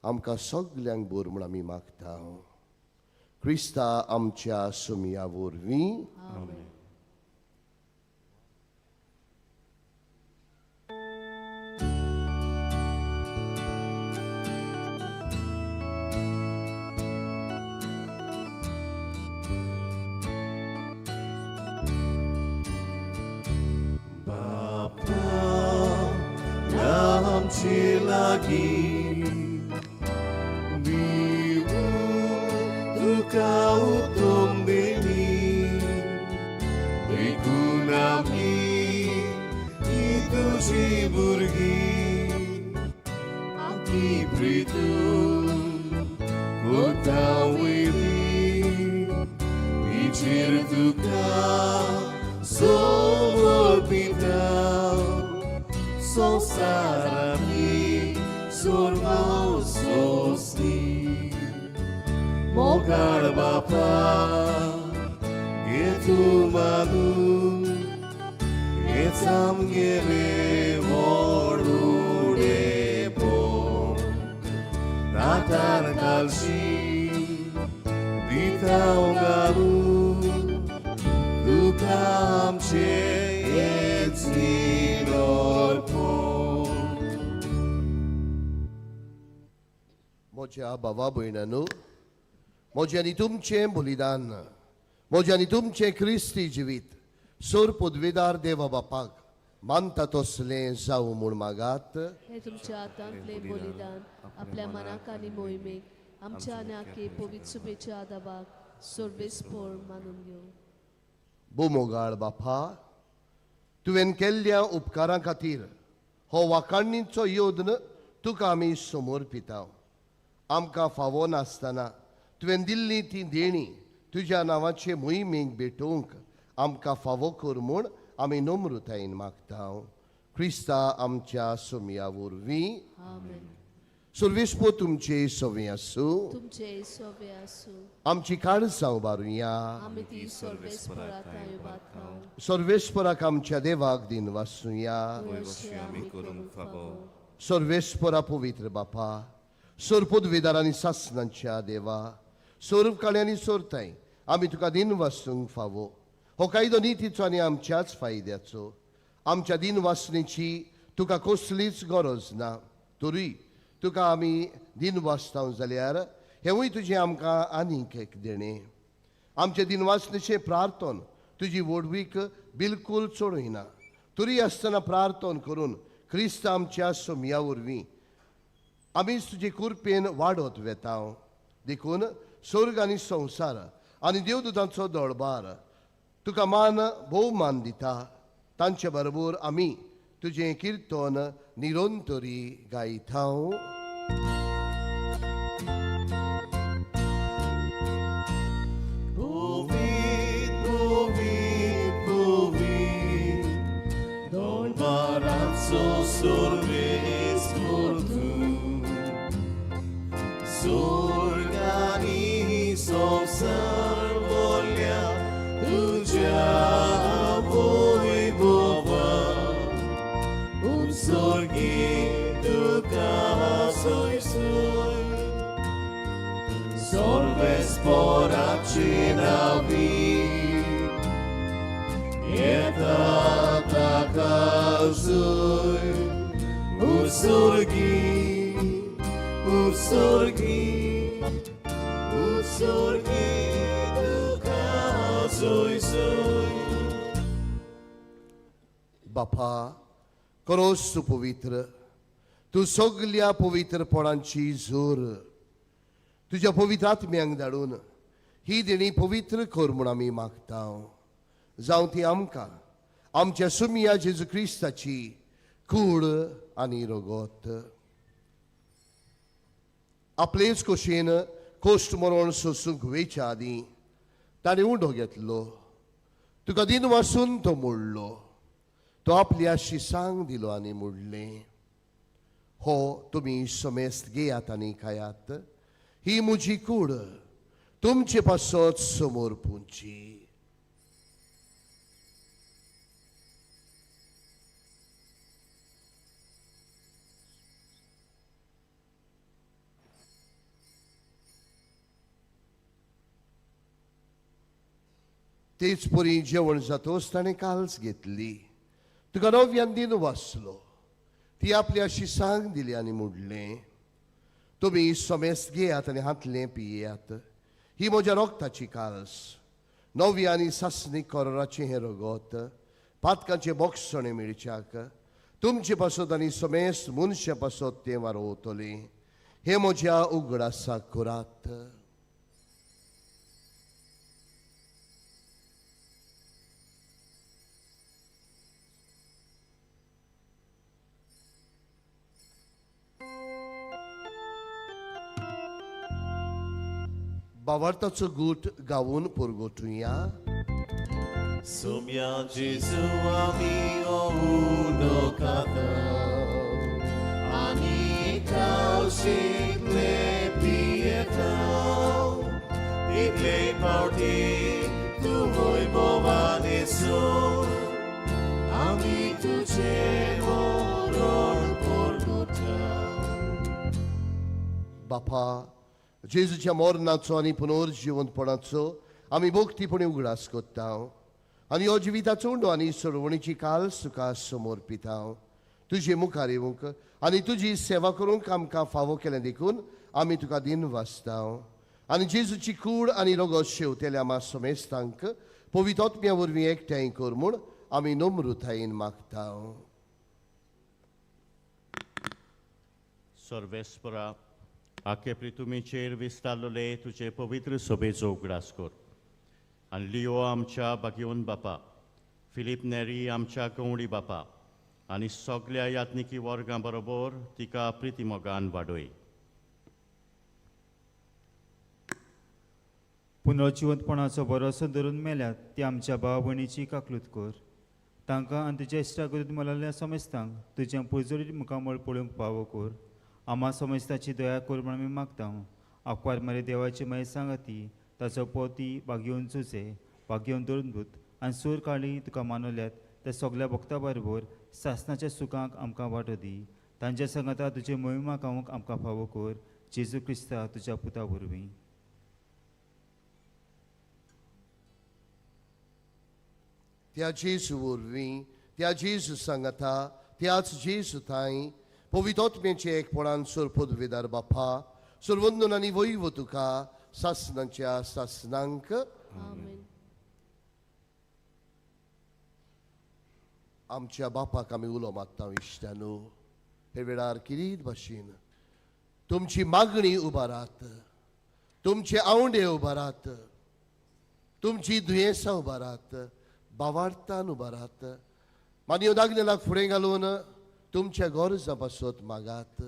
आमकां सगल्यांक बोर म्हूण आमी मागता. क्रिस्ता आमच्या सुमया वरवीं. बापा, आमचे लागीं दिवूं तुका उत्तम देणी, देखून आमी ही तुजी भुरगीं, आमची प्रितू कोता वयली, तिचेर तुका समर्पिता, संवसारांतली सर्व सोंसली. मोगाळ बापा, घे तूं मागून, हेच आमगेलें व्हड उणेपण, रातार घालशी दिता घालून तुका आमचें हेच निरोर्पण. म्हज्या भावा भयणांनो, म्हजें आनी तुमचें बलिदान, म्हजें आनी तुमचें क्रिस्ती जिवीत सोर पदवेदार देवा बापाक मानता तसलें जावं म्हूण मागात. हे तुमच्या हातांतलें बलिदान आपल्या मनाक आनी मोहिमेक आमच्या आनी आखे पवित्र सुबेच्या आदाबाक सर्वेस्पोर मानून घेवं. बोमोगाळ बापा, तुवें केल्ल्या उपकारां खातीर हो वाखाणीचो योद्न तुका आमी समर्पिता. आमकां फावो नासतना तुवें दिल्ली ती देणी तुज्या नांवाचे मोहिमेक भेटोवंक आमकां फावो कर म्हूण आमी नम्रतायेन मागता. क्रिस्ता आमच्या सोमया वरवीं. आमेन. सर्वेस्पो तुमचे सवे आसूं. तुमचे सोबे आसूं. आमची काळजां उबारुया. आमी ती सर्वेस्पराक उबारता. सर्वेस्पराक आमच्या देवाक दिन वासुया. आमी करूंक फावो. सर्वेस्परा पवित्र बापा, सोर पदवेदार आनी सासनांच्या देवा, सोर काळ्यांनी सोरताय आमी तुका दिन वासूंक फावो. हो कायदो नितीचो आनी आमच्याच फायद्याचो. आमच्या दिन वासनेची तुका कसलीच गरज ना, तरी तुका आमी दिन वाचता जाल्यार हेंवूय तुजें आमकां आनीक एक देणें. आमचे दिन वासनेचें प्रार्थन तुजी व्हडवीक बिलकूल चडयना, तरी आसतना प्रार्थन करून क्रिस्त आमच्या सोमया वरवीं आमीच तुजे कुरपेन वाडत वेता. देखून स्वर्ग आनी संवसार आनी देवदूतांचो दळबार तुका मान भोवमान दिता. तांचे बरोबर आमी तुजें किर्तन निरंतरी गायता. पवित्र, पवित्र, पवित्र, दळबाराचो सर्वेस्पर तूं, स्वर्ग आनी संवसार भरल्या तुज्या वैभवान. सोर्वेस्पोराची नावी येता ताका जुय उसुर्गी उसुर्गी उसुर्गी तुका जुय जुय. बापा करोस तूं पवित्र, तूं सगल्या पवित्रपणांची जोर तुज्या पवित्र आत्म्यांक धाडून ही देणी पवित्र कर म्हूण आमी मागता. जावं ती आमकां आमच्या सुमिया जेजू क्रिस्ताची कूड आनी रगत. आपलेच कशेन कोश्ट मरण सोसूंक वेच्या आदीं ताणें उंडो घेतलो, तुका दिन वासून तो मोडलो, तो आपल्या शिसांक दिलो आनी मोडलें, हो तुमी समेस्त घेयात आनी खायात, ही म्हजी कूड तुमचे पासत समोर पुंची. तेच परी जेवण जातोच ताणें काल्स घेतली, तुका नव्यान दिन वाचलो, ती आपल्या शिसांक दिली आनी म्हणलें, तुमी समेस्त घेयात आनी हातलें पियेयात, ही म्हज्या रोगताची काल्स, नवी आनी सासणी कोराचें हें रगत पातकांचें बोगसणें मेळच्याक तुमचे पासत आनी समेस्त मनशां पासत तें वारोवतलें, हें म्हज्या उगडासाक करात. बावार्थाचो गूट गावून पुरगोटुया. सुम्या जेजू आमी उलो खाता आनी कावशीतले पियेता, इतले पावटी तूं वैभवान येसू आमी तुजें मरण परगुटा. बापा जेजूच्या मरणाचो आनी पुनर्जिवंतपणाचो आमी भक्तीपणी उगडास करता आनी हो जिविताचो उंडो आनी सोडवणीची काल तुका समर्पिता. तुजे मुखार येवंक आनी तुजी सेवा करूंक आमकां फावो केलें देखून आमी तुका दिन वाचता आनी जेजूची कूड आनी रगत शेवतेल्या आमा समेस्तांक पवित्र आत्म्या वरवीं एकठांय कर म्हूण आमी नम्रतायेन मागता. सर्वेस्परा आखे प्रितुमीचेर विस्तारलेले तुजे पवित्र सभेचो उगडास कर आनी लियो आमच्या बागयोन बापा, फिलीप नेरी आमच्या गवळी बापा आनी सगल्या यात्निकी वर्गां बरोबर तिका प्रितीमोगान वाडय. पुनर्जिवंतपणाचो भरोसो धरून मेल्यात ती आमच्या भाव भयणीची काकलूत कर, तांकां आनी तुज्या इश्टा करीत मेळिल्ल्या समेस्तांक तुजें पुजोरीत मुखामळ पळोवंक फावो कर. आमा समेस्ताची दया कर म्हूण आमी मागता. आंकवार मारी देवाची मागीर सांगाती ताचो पोती बागेवन चुचे बागेवन धरून आनी सूर काळी तुका मानवल्यात त्या सगल्या भक्ता बरोबर सासनाच्या सुखांक आमकां वांटो दी. तांच्या सांगाता तुजे मोहिमा गावंक आमकां फावो कर. जेजू क्रिस्ता तुज्या पुता वरवीं. त्या जेजू वरवीं, त्या जेजू सांगाता, त्याच जेजू थांय पवित्र आत्म्याचे एकपणान सोर पदवेदार बापा सोरवंदून आनी वैव तुका सासनाच्या सासनांक. आमच्या बापाक आमी उलो मागता इश्टानू, हे वेळार किरीत भाशेन तुमची मागणी उबारात, तुमचे आवंडे उबारात, तुमची दुयेंसां उबारात, बावार्थान उबारात, मानयो दागलेलाक फुडें घालून तुमच्या गरजां पासत मागात.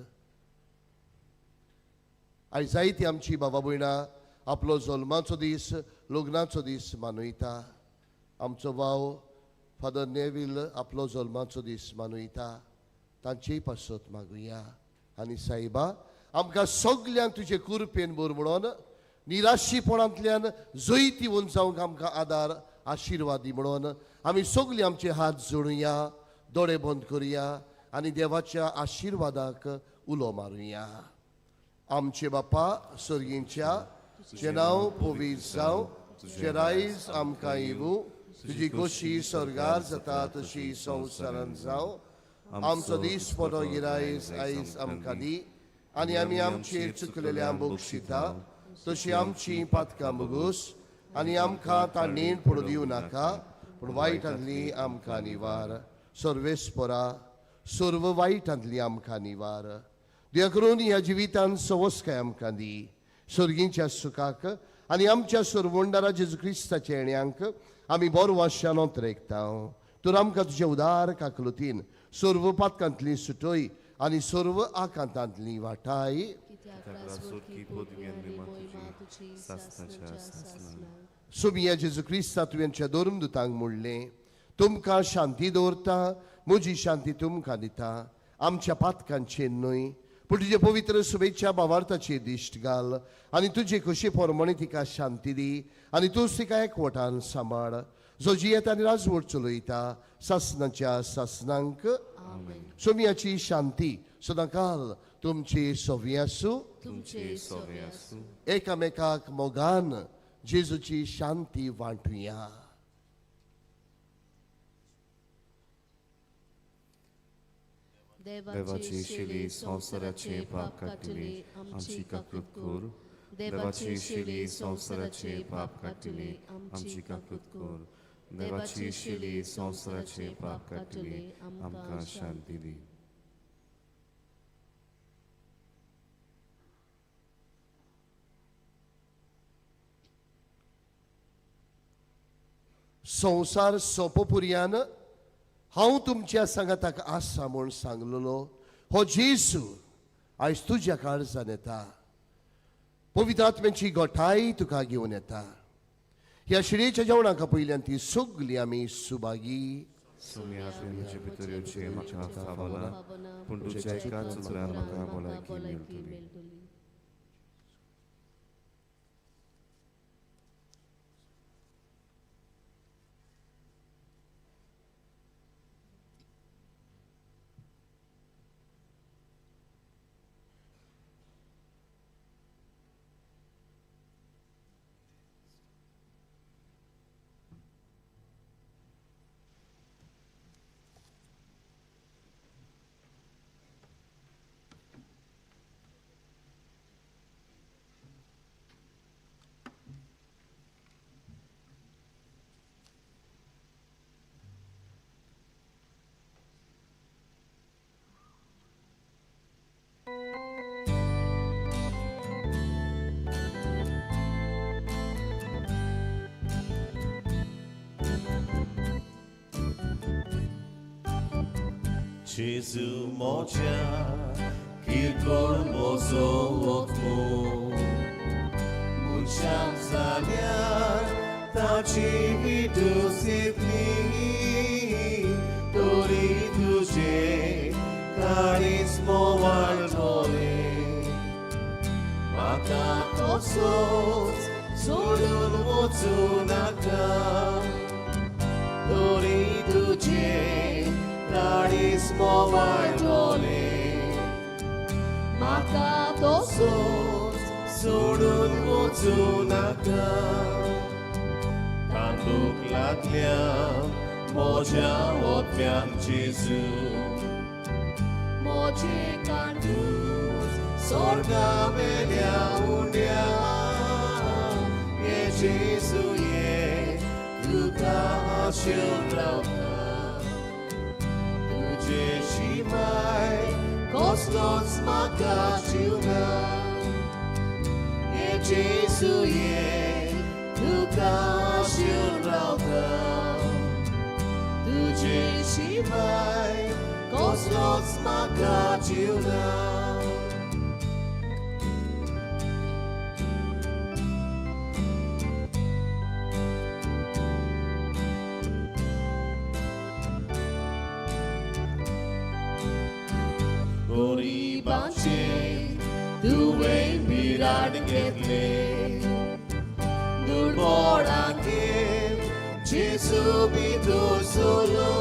आयज जायती आमची बाबा भयणां आपलो जल्माचो दीस, लग्नाचो दीस मनयता. आमचो भाव फादर नेवील आपलो जल्माचो दीस मनयता, तांचेय पासत मागुया. आनी सायबा आमकां सगल्यांक तुजे कुरपेन भर म्हणून निराशीपणांतल्यान जैतिवंत जावंक आमकां आदार आशिर्वादी म्हणून आमी सगळीं आमचे हात जोडुया, दोळे बंद करुया आनी देवाच्या आशिर्वादाक उलो मारुया. आमचे बापा सर्गींच्या तुजें नांव पवित्र जावं, तुजें रायज आमकां येवूं, तुजी खोशी स्वर्गार जाता तशी संवसारांत जावं. आमचो दीस पडो गिरायस आयज आमकां दी, आनी आमी आमचेर चुकलेल्या बक्षिता तशी आमची पातकां भोगूस, आनी आमकां ताणें पडूं दिवं नाका, पूण वायटांतली आमकां निवार. सर्वेस्परा सर्व वायटांतली आमकां निवार. देवा करून ह्या जिवितान सवस्काय आमकां दी, सर्गींच्या सुखाक आनी आमच्या सरवंडारा जेजू क्रिस्ताच्या येण्यांक आमी बरो वाश्यान रेखता. तर आमकां तुज्या उदार काकलुतीन सर्व पातकांतली सुटय आनी सर्व आकांतांतली वाटाय. सुमिया जेजू क्रिस्ता तुवेंच्या धर्मदुतांक म्हणलें, तुमकां शांती दवरता, म्हजी शांती तुमकां दिता. आमच्या पातकांचेर न्हय, पूण तुजे पवित्र शुभेच्छा भावार्थाची दिश्ट घाल आनी तुजे खोशी प्रमाणे तिका शांती दी, आनी तूंच तिका एकवटान सांबाळ, जो जियेता आनी राजवट चलयता सासनाच्या सासनांक. सोमियाची शांती सदांकाल तुमची सोवी आसूं. एकामेकाक मोगान जेजूची शांती वांटुया. देवाची शिली संवसाराचे पाप काडटली आमची काकूत कर. देवाची शिली संवसाराचे पाप काडटली आमची काकूत कर. देवाची शिली संवसाराचे पाप काडटली आमकां शांती दी. संवसार सोंपोपुरयान हांव तुमच्या सांगाताक आसा म्हूण सांगलेलो हो जेजू आयज तुज्या काळजान येता. पवित्र आत्म्याची गोठाय तुका घेवन येता. ह्या शिळेच्या जेवणाक पयल्यान ती सगली आमी सुभागी. सोम्या तुमचे भितर येवचें म्हाका फावना, पूण तुज्या एकाच उतरान म्हाका भलायकी मेळटली. Gesù moja, kirkor mozo otmo, Munsham zaliar, tachi vidu sitli, Tori tuje, karismo valtole, Maka tosos, solun mozunaka, Tori tuje, karismo वाडोले, म्हाका तसोच सोडून वचूं नाका. कांदूक लागल्या म्हज्या ओत्म्याक जेजू, म्हजें कांडूच स्वर्गा वेल्या उंड्या. ये जेजू ये तुका आशेवन रावता, तुजे शिवाय कसलोच म्हाका जीव ना. ये जेजू ये तुका आशेवन रावता, तुजे शिवाय कसलोच म्हाका जीव ना. गरिबांचेर तुवें बिराड घेतलें, दुर्बळांगेर जेजू भितर सरलो,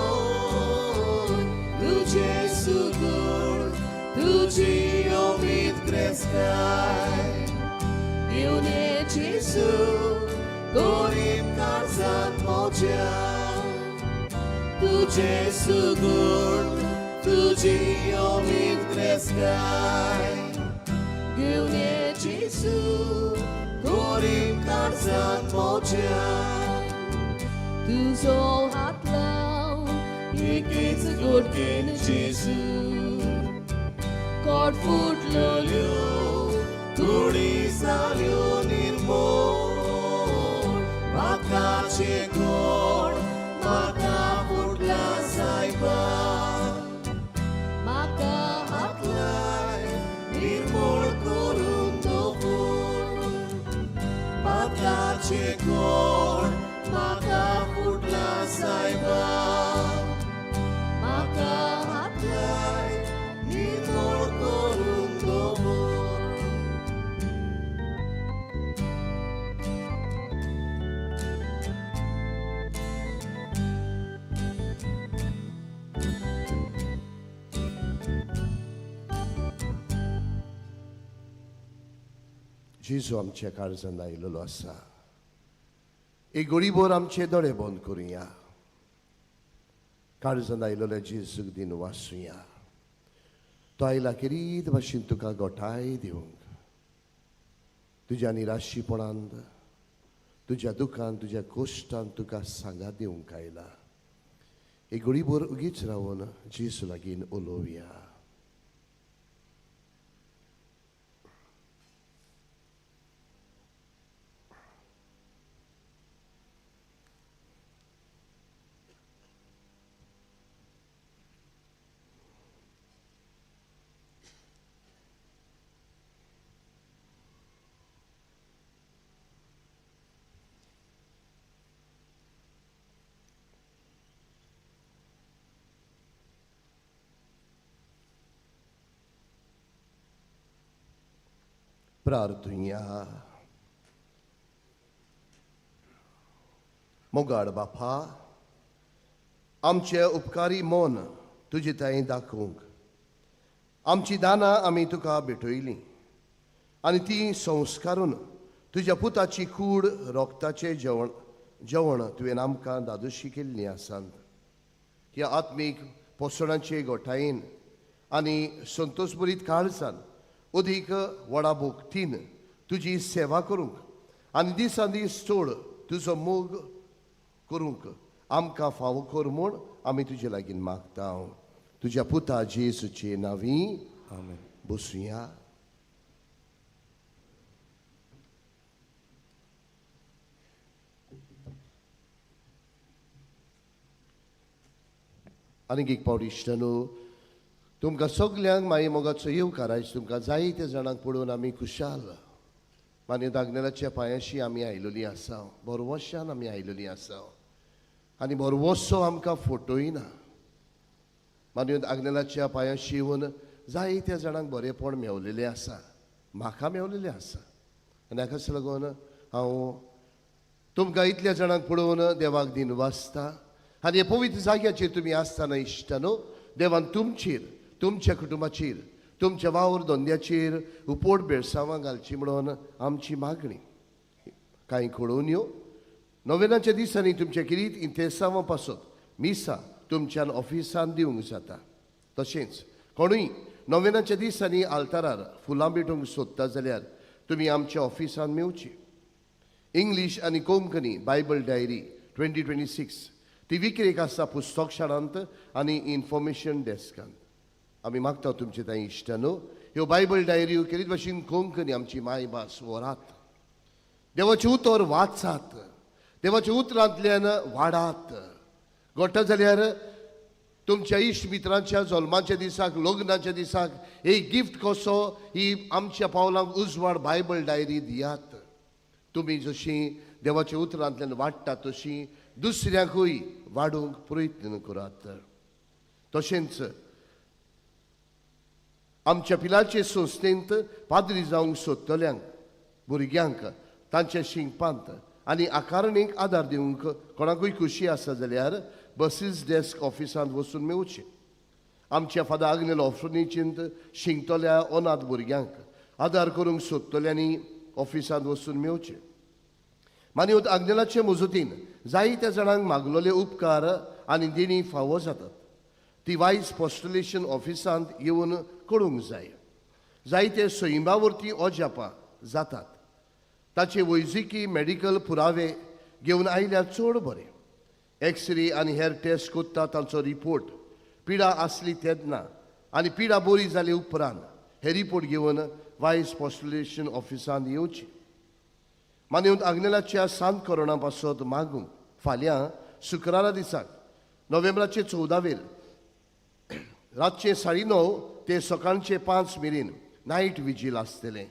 तुजें सुगूर तुजी उमेद ग्रेस्ताय दिवन. जेजू गोरीब काळजांत म्हज्या तुजें सुगूर तुजी उमेद ग्रेस्ताय घेवन ये जेजू गोरीब काळजांत म्हज्या तुजो हात लाव एकेच गोडकेन जेजू कोट फुटलेल्यो कुडी जाल्यो निर्मोळ म्हाकाचें कोण म्हाका फुटला सायबा म्हाका हात लाय निर्मोळ करून दवर म्हाकाचें कोण म्हाका फुटला सायबा म्हाका हात लाय निर्मोळ करून दवर. जेजू आमच्या काळजान आयलेलो आसा. एक गोडीभर आमचे दोळे बंद करुया. काळजान आयलेल्या जेजूक दिन वाचुया. तो आयला खेरीत भाशेन तुका गोठाय दिवंक. तुज्या निराशीपणांत, तुज्या दुखान, तुज्या कोश्टान तुका सांगात दिवंक आयला. एक गोडीभर उगीच रावन जेजू लागीं उलोवया. प्रार्थुया. मोगाड बापा, आमचे उपकारी मन तुजे ताई दाखोवंक आमची दानां आमी तुका भेटयली आनी ती संस्कारून तुज्या पुताची कूड रोगताचें जेवण जेवण तुवें आमकां दादोशी केल्ली आसात. ह्या आत्मीक पोसणाचे गोठायेन आनी संतोशभरीत काळजान अदीक व्हडा भोक्तीन तुजी सेवा करूंक आनी दिसान दीस चड तुजो मोग करूंक आमकां फावो कर म्हूण आमी तुजे लागीं मागता. तुज्या पुता जेजूचे नांवी आमेन. बसुया. आनीक एक पावट इश्टानू, तुमकां सगल्यांक माई मोगाचो येवकार. आयज तुमकां जायते जाणांक पळोवन आमी खुशाल. मान्य दागनेलाच्या पांयाशी आमी आयलेली आसा, बरवशान आमी आयलेली आसा आनी बरवसो आमकां फोटोय ना. मान्य आग्नेलाच्या पांयाशी येवन जायत्या जाणांक बरेंपण मेवलेलें आसा, म्हाका मेवलेलें आसा. आनी हाकाच लागून हांव तुमकां इतल्या जाणांक पळोवन देवाक दिन वाचता. आनी हे पवित्र जाग्याचेर तुमी आसतना इश्टानो, देवान तुमचेर, तुमच्या कुटुंबाचेर, तुमच्या वावर धंद्याचेर उपोट बेळसांवां घालची म्हणून आमची मागणी. कांय कळोवन्यो नोवेनाच्या दिसांनी तुमच्या किरीत इंतेसांवां पासत मिसां तुमच्यान ऑफिसान दिवंक जाता. तशेंच कोणूय नोवेनाच्या दिसांनी आल्तारार फुलां भेटूंक सोदता जाल्यार तुमी आमच्या ऑफिसान मेवची. इंग्लीश आनी कोंकणी बायबल डायरी 2026 ती विक्रेक आसा पुस्तक शाळांत आनी इन्फॉर्मेशन डेस्कांत. आमी मागता तुमचे तांय इश्टानो, ह्यो बायबल डायऱ्यो खेरीत भाशेन कोंकणी आमची मायभास व्हरात. देवाचें उतर वाचात, देवाच्या उतरांतल्यान वाडात. घडटा जाल्यार तुमच्या इश्ट मित्रांच्या जल्माच्या दिसाक, लग्नाच्या दिसाक एक गिफ्ट कसो ही आमच्या पावलांक उजवाड बायबल डायरी दियात. तुमी जशी देवाच्या उतरांतल्यान वाडटा तशी दुसऱ्यांकूय वाडूंक प्रयत्न करात. तशेंच आमच्या पिलाचे संस्थेंत पाद्री जावंक सोदतल्यांक भुरग्यांक तांच्या शिंकपांत आनी आकारणीक आदार दिवंक कोणाकूय खुशी आसा जाल्यार बसीस डेस्क ऑफिसांत वचून मेवचें. आमच्या फादर आग्नेल ऑर्फनेजींत शिंकतल्या अनाथ भुरग्यांक आदार करूंक सोदतल्यांनी ऑफिसांत वचून मेवचें. मानवत आग्नेलाचे मजतीन जायत्या जाणांक मागलोले उपकार आनी देणी फावो जातात. ती वायस पोस्टलेशन ऑफिसांत येवन करूंक जाय. जायते सैमा वरवीं अजापां जातात. ताचे वैजकी मेडिकल पुरावे घेवन आयल्यार चड बरें. एक्सरे आनी हेर टेस्ट करता तांचो रिपोर्ट पिडा आसली तेन्ना आनी पिडा बरी जाली उपरांत हे रिपोर्ट घेवन वायस पोस्टलेशन ऑफिसांत येवची. मानवत आग्नेलाच्या सांत कोरोना पासत मागूंक फाल्यां शुक्रारा दिसाक नोव्हेंबराचे 14वेर रातचे 9:30 ते सकाळचे 5 मेरेन नायट विजील आसतलें.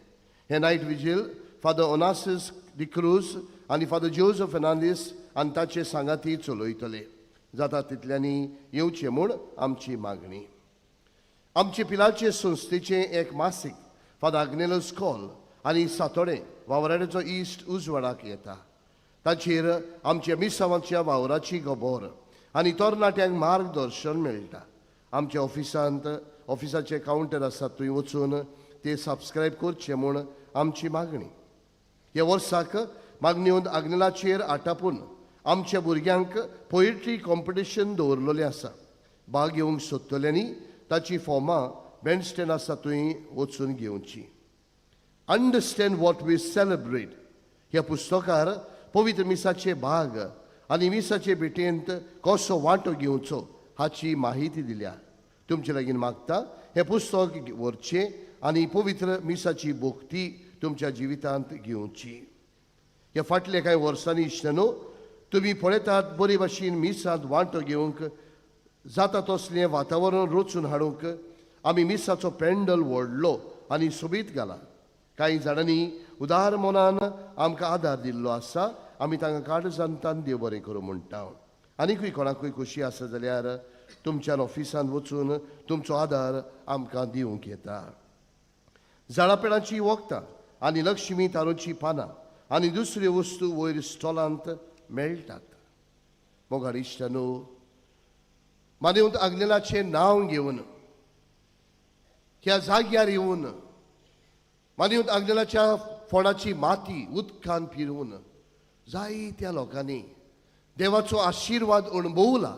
हें night vigil father Onassis D'Cruz आनी फादर जोजफ फेर्नांदीस आनी ताचे सांगाती चलयतले. जाता तितल्यांनी येवचें म्हूण आमची मागणी. आमचे पिलाचे संस्थेचें एक मासीक फादर आग्नेलस कॉल आनी सातोडें वावराड्याचो इश्ट उजवाडाक येता. ताचेर आमच्या मिसावांच्या वावराची खबर आनी तरणाट्यांक मार्गदर्शन मेळटा. आमच्या ऑफिसांत ऑफिसाचे कावंटर आसा, थंय वचून ते सबस्क्रायब करचे म्हूण आमची मागणी. ह्या वर्साक मागण्यो आग्नेलाचेर आटापून आमच्या भुरग्यांक पोएट्री कॉम्पिटिशन दवरलेलें आसा. भाग घेवंक सोदतल्यांनी ताची फॉर्मां बँडस्टँड आसा थंय वचून घेवची. अंडरस्टँड what we celebrate ह्या पुस्तकार पवित्र मिसाचे भाग आनी मिसाचे भेटेंत कसो वांटो घेवचो हाची माहिती दिल्या. तुमचे लागीं मागता हें पुस्तक व्हरचें आनी पवित्र मिसाची भोक्ती तुमच्या जिवितांत घेवची. ह्या फाटल्या कांय वर्सांनी इश्टानो तुमी पळयतात बरे भाशेन मिसांत वांटो घेवंक जाता तसलें वातावरण रचून हाडूंक आमी मिसाचो पेंडल व्हडलो आनी सोबीत घाला. कांय जाणांनी उदार मनान आमकां आदार दिल्लो आसा. आमी तांकां काळजांतान देव बरें करूं म्हणटा. आनीकूय कोणाकूय खोशी आसा जाल्यार तुमच्यान ऑफिसांत वचून तुमचो आदार आमकां दिवंक येता. झाडापेडांची वखदां आनी लक्ष्मी तारूची पानां आनी दुसऱ्यो वस्तू वयर स्टॉलांत मेळटात. मोगाळ इश्टानो, मानवत आग्नेलाचें नांव घेवन ह्या जाग्यार येवन मानवत आग्नेलाच्या फोंडाची माती उदकान फिरवून जायत्या लोकांनी देवाचो आशिर्वाद अणभवला.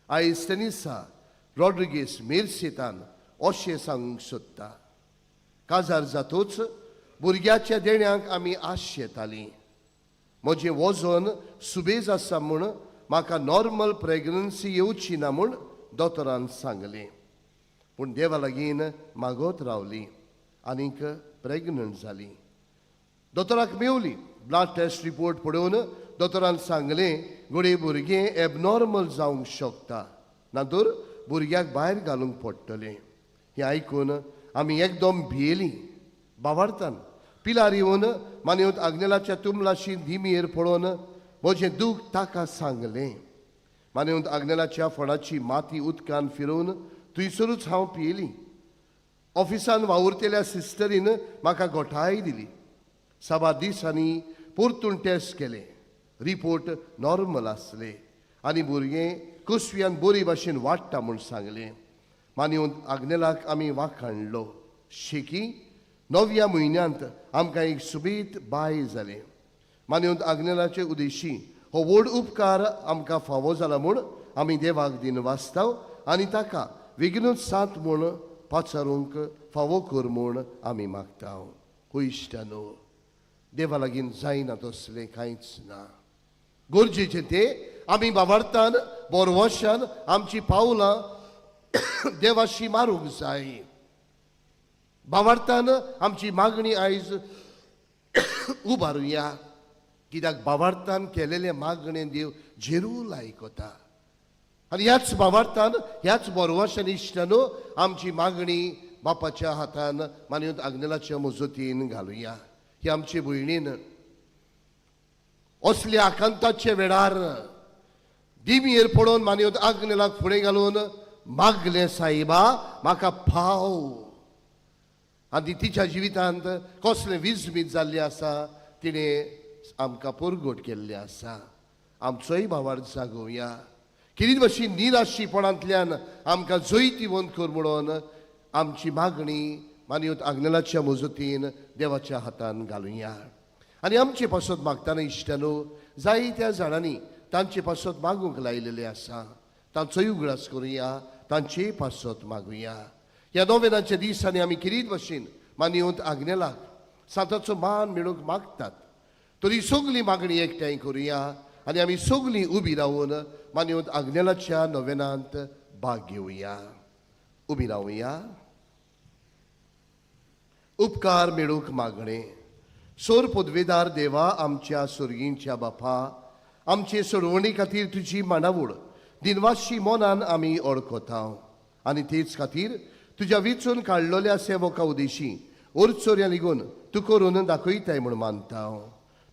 आयज तेनिसा रॉड्रिगीस मिरसेतान अशें सांगूंक सोदता. काजार जातूच भुरग्याच्या देण्यांक आमी आश येतालीं. म्हजें वजन सुबेज आसा म्हूण म्हाका नॉर्मल प्रेगनन्सी येवची ना म्हूण दोतोरान सांगलें. पूण देवा लागीं मागत रावली आनीक प्रेगनंट जाली. दोतोराक मेवली. ब्लड टेस्ट रिपोर्ट पळोवन दोतोरान सांगलें घडये भुरगें एबनॉर्मल जावंक शकता, ना तर भुरग्याक भायर घालूंक पडटलें. हें आयकून आमी एकदम भियेलीं. बावार्थान पिलार येवन मानवत आग्नेलाच्या तुमलाशी दिमीर पळोवन म्हजें दूख ताका सांगलें. मानवत आग्नेलाच्या फोंडाची माती उदकान फिरोवन थंयसरूच हांव पियेली. ऑफिसान वावुरतल्या सिस्टरीन म्हाका गोठाय दिली. साबार दिसांनी परतून टेस्ट केले. रिपोर्ट नॉर्मल आसले आनी भुरगें कुसव्यान बरी भाशेन वाडटा म्हूण सांगलें. मानवत आग्नेलाक आमी वाखाणलो. शेकी 9व्या म्हयन्यांत आमकां एक सुबीत बाय जालें. मानवत आग्नेलाचे उदेशी हो व्हड उपकार आमकां फावो जाला म्हूण आमी देवाक दिन वाचता आनी ताका बेगीनूच सात म्हूण पाचारूंक फावो कर म्हूण आमी मागता. हो इश्टानो, देवा लागीं जायना तसलें कांयच ना. गरजेचें तें आमी बाबार्थान बोरवशान आमची पावलां देवाशी मारूंक जाय. बाबार्थान आमची मागणी आयज उबारुया, कित्याक बाबार्थान केलेलें मागणें देव जेरूल आयकता. आनी ह्याच बाबार्थान ह्याच बोरवाशान इश्टानो आमची मागणी बापाच्या हातान मानवत आग्नेलाच्या मजतीन घालुया. ही आमचे भयणीन असल्या आकांताचे वेळार दिमीर पडोवन मानवत आग्नेलाक फुडें घालून मागलें, साईबा म्हाका फाव. आनी तिच्या जिवितांत कसलें विजमीत जाल्लें आसा तिणें आमकां परगट केल्लें आसा. आमचोय भावार जागोवया. कितें भाशेन निराशीपणांतल्यान आमकां जैतिवंत कर म्हणून आमची मागणी मानयत आग्नेलाच्या मजतीन देवाच्या हातान घालुया. आनी आमचे पासत मागतना इश्टानो जायत्या जाणांनी तांचे पासत मागूंक लायलेले आसा, तांचोय उगडास करुया, तांचेय पासत मागुया. ह्या नोवेनाच्या दिसांनी आमी किरीत भशेन मानयत आग्नेलाक सांताचो मान मेळूंक मागतात, तरी सगळी मागणी एकठांय करुया आनी आमी सगळीं उबी रावन मानयत आग्नेलाच्या नोवेनांत भाग घेवया. उबी रावया. उपकार मेळूंक मागणें. सोर पदवेदार देवा, आमच्या सुर्गींच्या बापा, आमचे सोडवणी खातीर तुजी मांडावळ दिनवाशी मनान आमी ओळखता आनी तेच खातीर तुज्या विचून काडलेल्या सेवका उदेशी ओरचोऱ्या निगून तूं करून दाखयताय म्हूण मानता.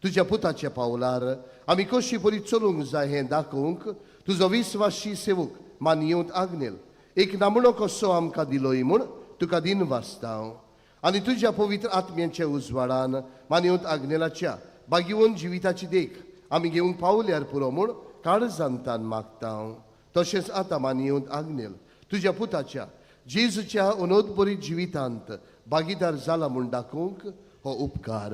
तुज्या पुताच्या पावलार आमी कशी बरी चलूंक जाय हें दाखोवंक तुजो विस्वाशी सेवक मानयेवंत आग्नेल एक नामणो कसो आमकां दिलोय म्हूण तुका दिन वाचता. आनी तुज्या पवित्र आत्म्याच्या उजवाडान मानयेवंत आग्नेलाच्या बागिवन जिविताची देख आमी घेवंक पावल्यार पुरो म्हूण काळजांतान मागता. तशेंच आतां मानयेवंत आग्नेल तुज्या पुताच्या जेजूच्या अनोदबरी जिवितांत भागीदार जाला म्हूण दाखोवंक हो उपकार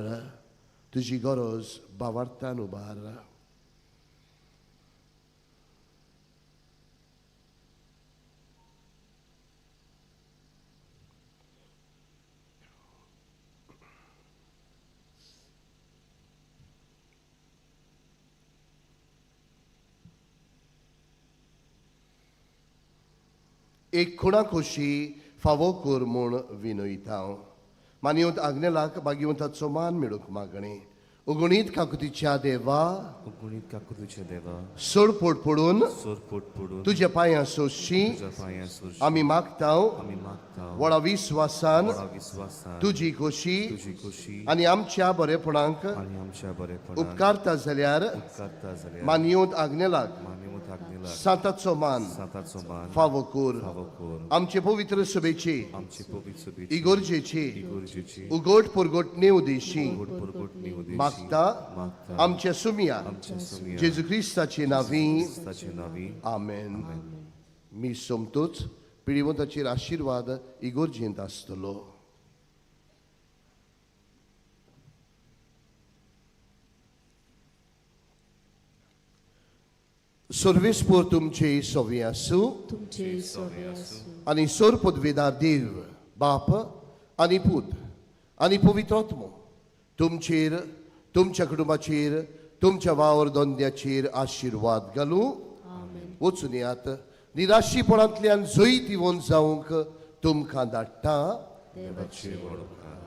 तुजी गरज बावार्थान उबार. एक खुणा खोशी फावो कर म्हूण विनयता. मानयेवंत आग्नेलाक बागिवंताचो मान मेळूंक मागणें. उगणीत काकुतीच्या देवा, उगणीत काकुतीच्या देवा, सोडपोट पडून सोरपोट पडून तुज्या पांयां सोशी तुज्या पांयां सोशी आमी मागता, आमी मागता, व्हडा विस्वासान व्हडा विस्वासान तुजी खोशी तुजी खोशी आनी आमच्या बरेपणाक आनी आमच्या बरेपणाक उपकारता जाल्यार उपकारता जाल्यार मानयेवंत आग्नेलाक मानयेवंत आग्नेलाक सांताचो मान सांताचो मान फावो कर. फावो कर. आमचे पवित्र सभेची आमचे पवित्र सभेची इगोर्जेची इगोर्जेची उगोट पुरगोटणे उदेशी उगोट पुरगोटणे उदेशी मागता मागता आमच्या सुमिया आमच्या सुमिया जेजू क्रिस्ताचे नावी क्रिस्ताचे नावी. आमेन. मी सोमतोच पिडिवंताचेर आशिर्वाद इगोर्जेंत आसतलो. सर्वेस्पोर तुमचे सोवे आसूं तुमचे सोवे आसूं. आनी सोर पदवेदार देव बाप आनी पूत आनी पवित्र आत्मो तुमचेर, तुमच्या कुटुंबाचेर, तुमच्या वावर धंद्याचेर आशिर्वाद घालूं. वचून यात निराशीपणांतल्यान जैत येवन जावंक तुमकां धाडटा. देवाचे व्हड उपकार.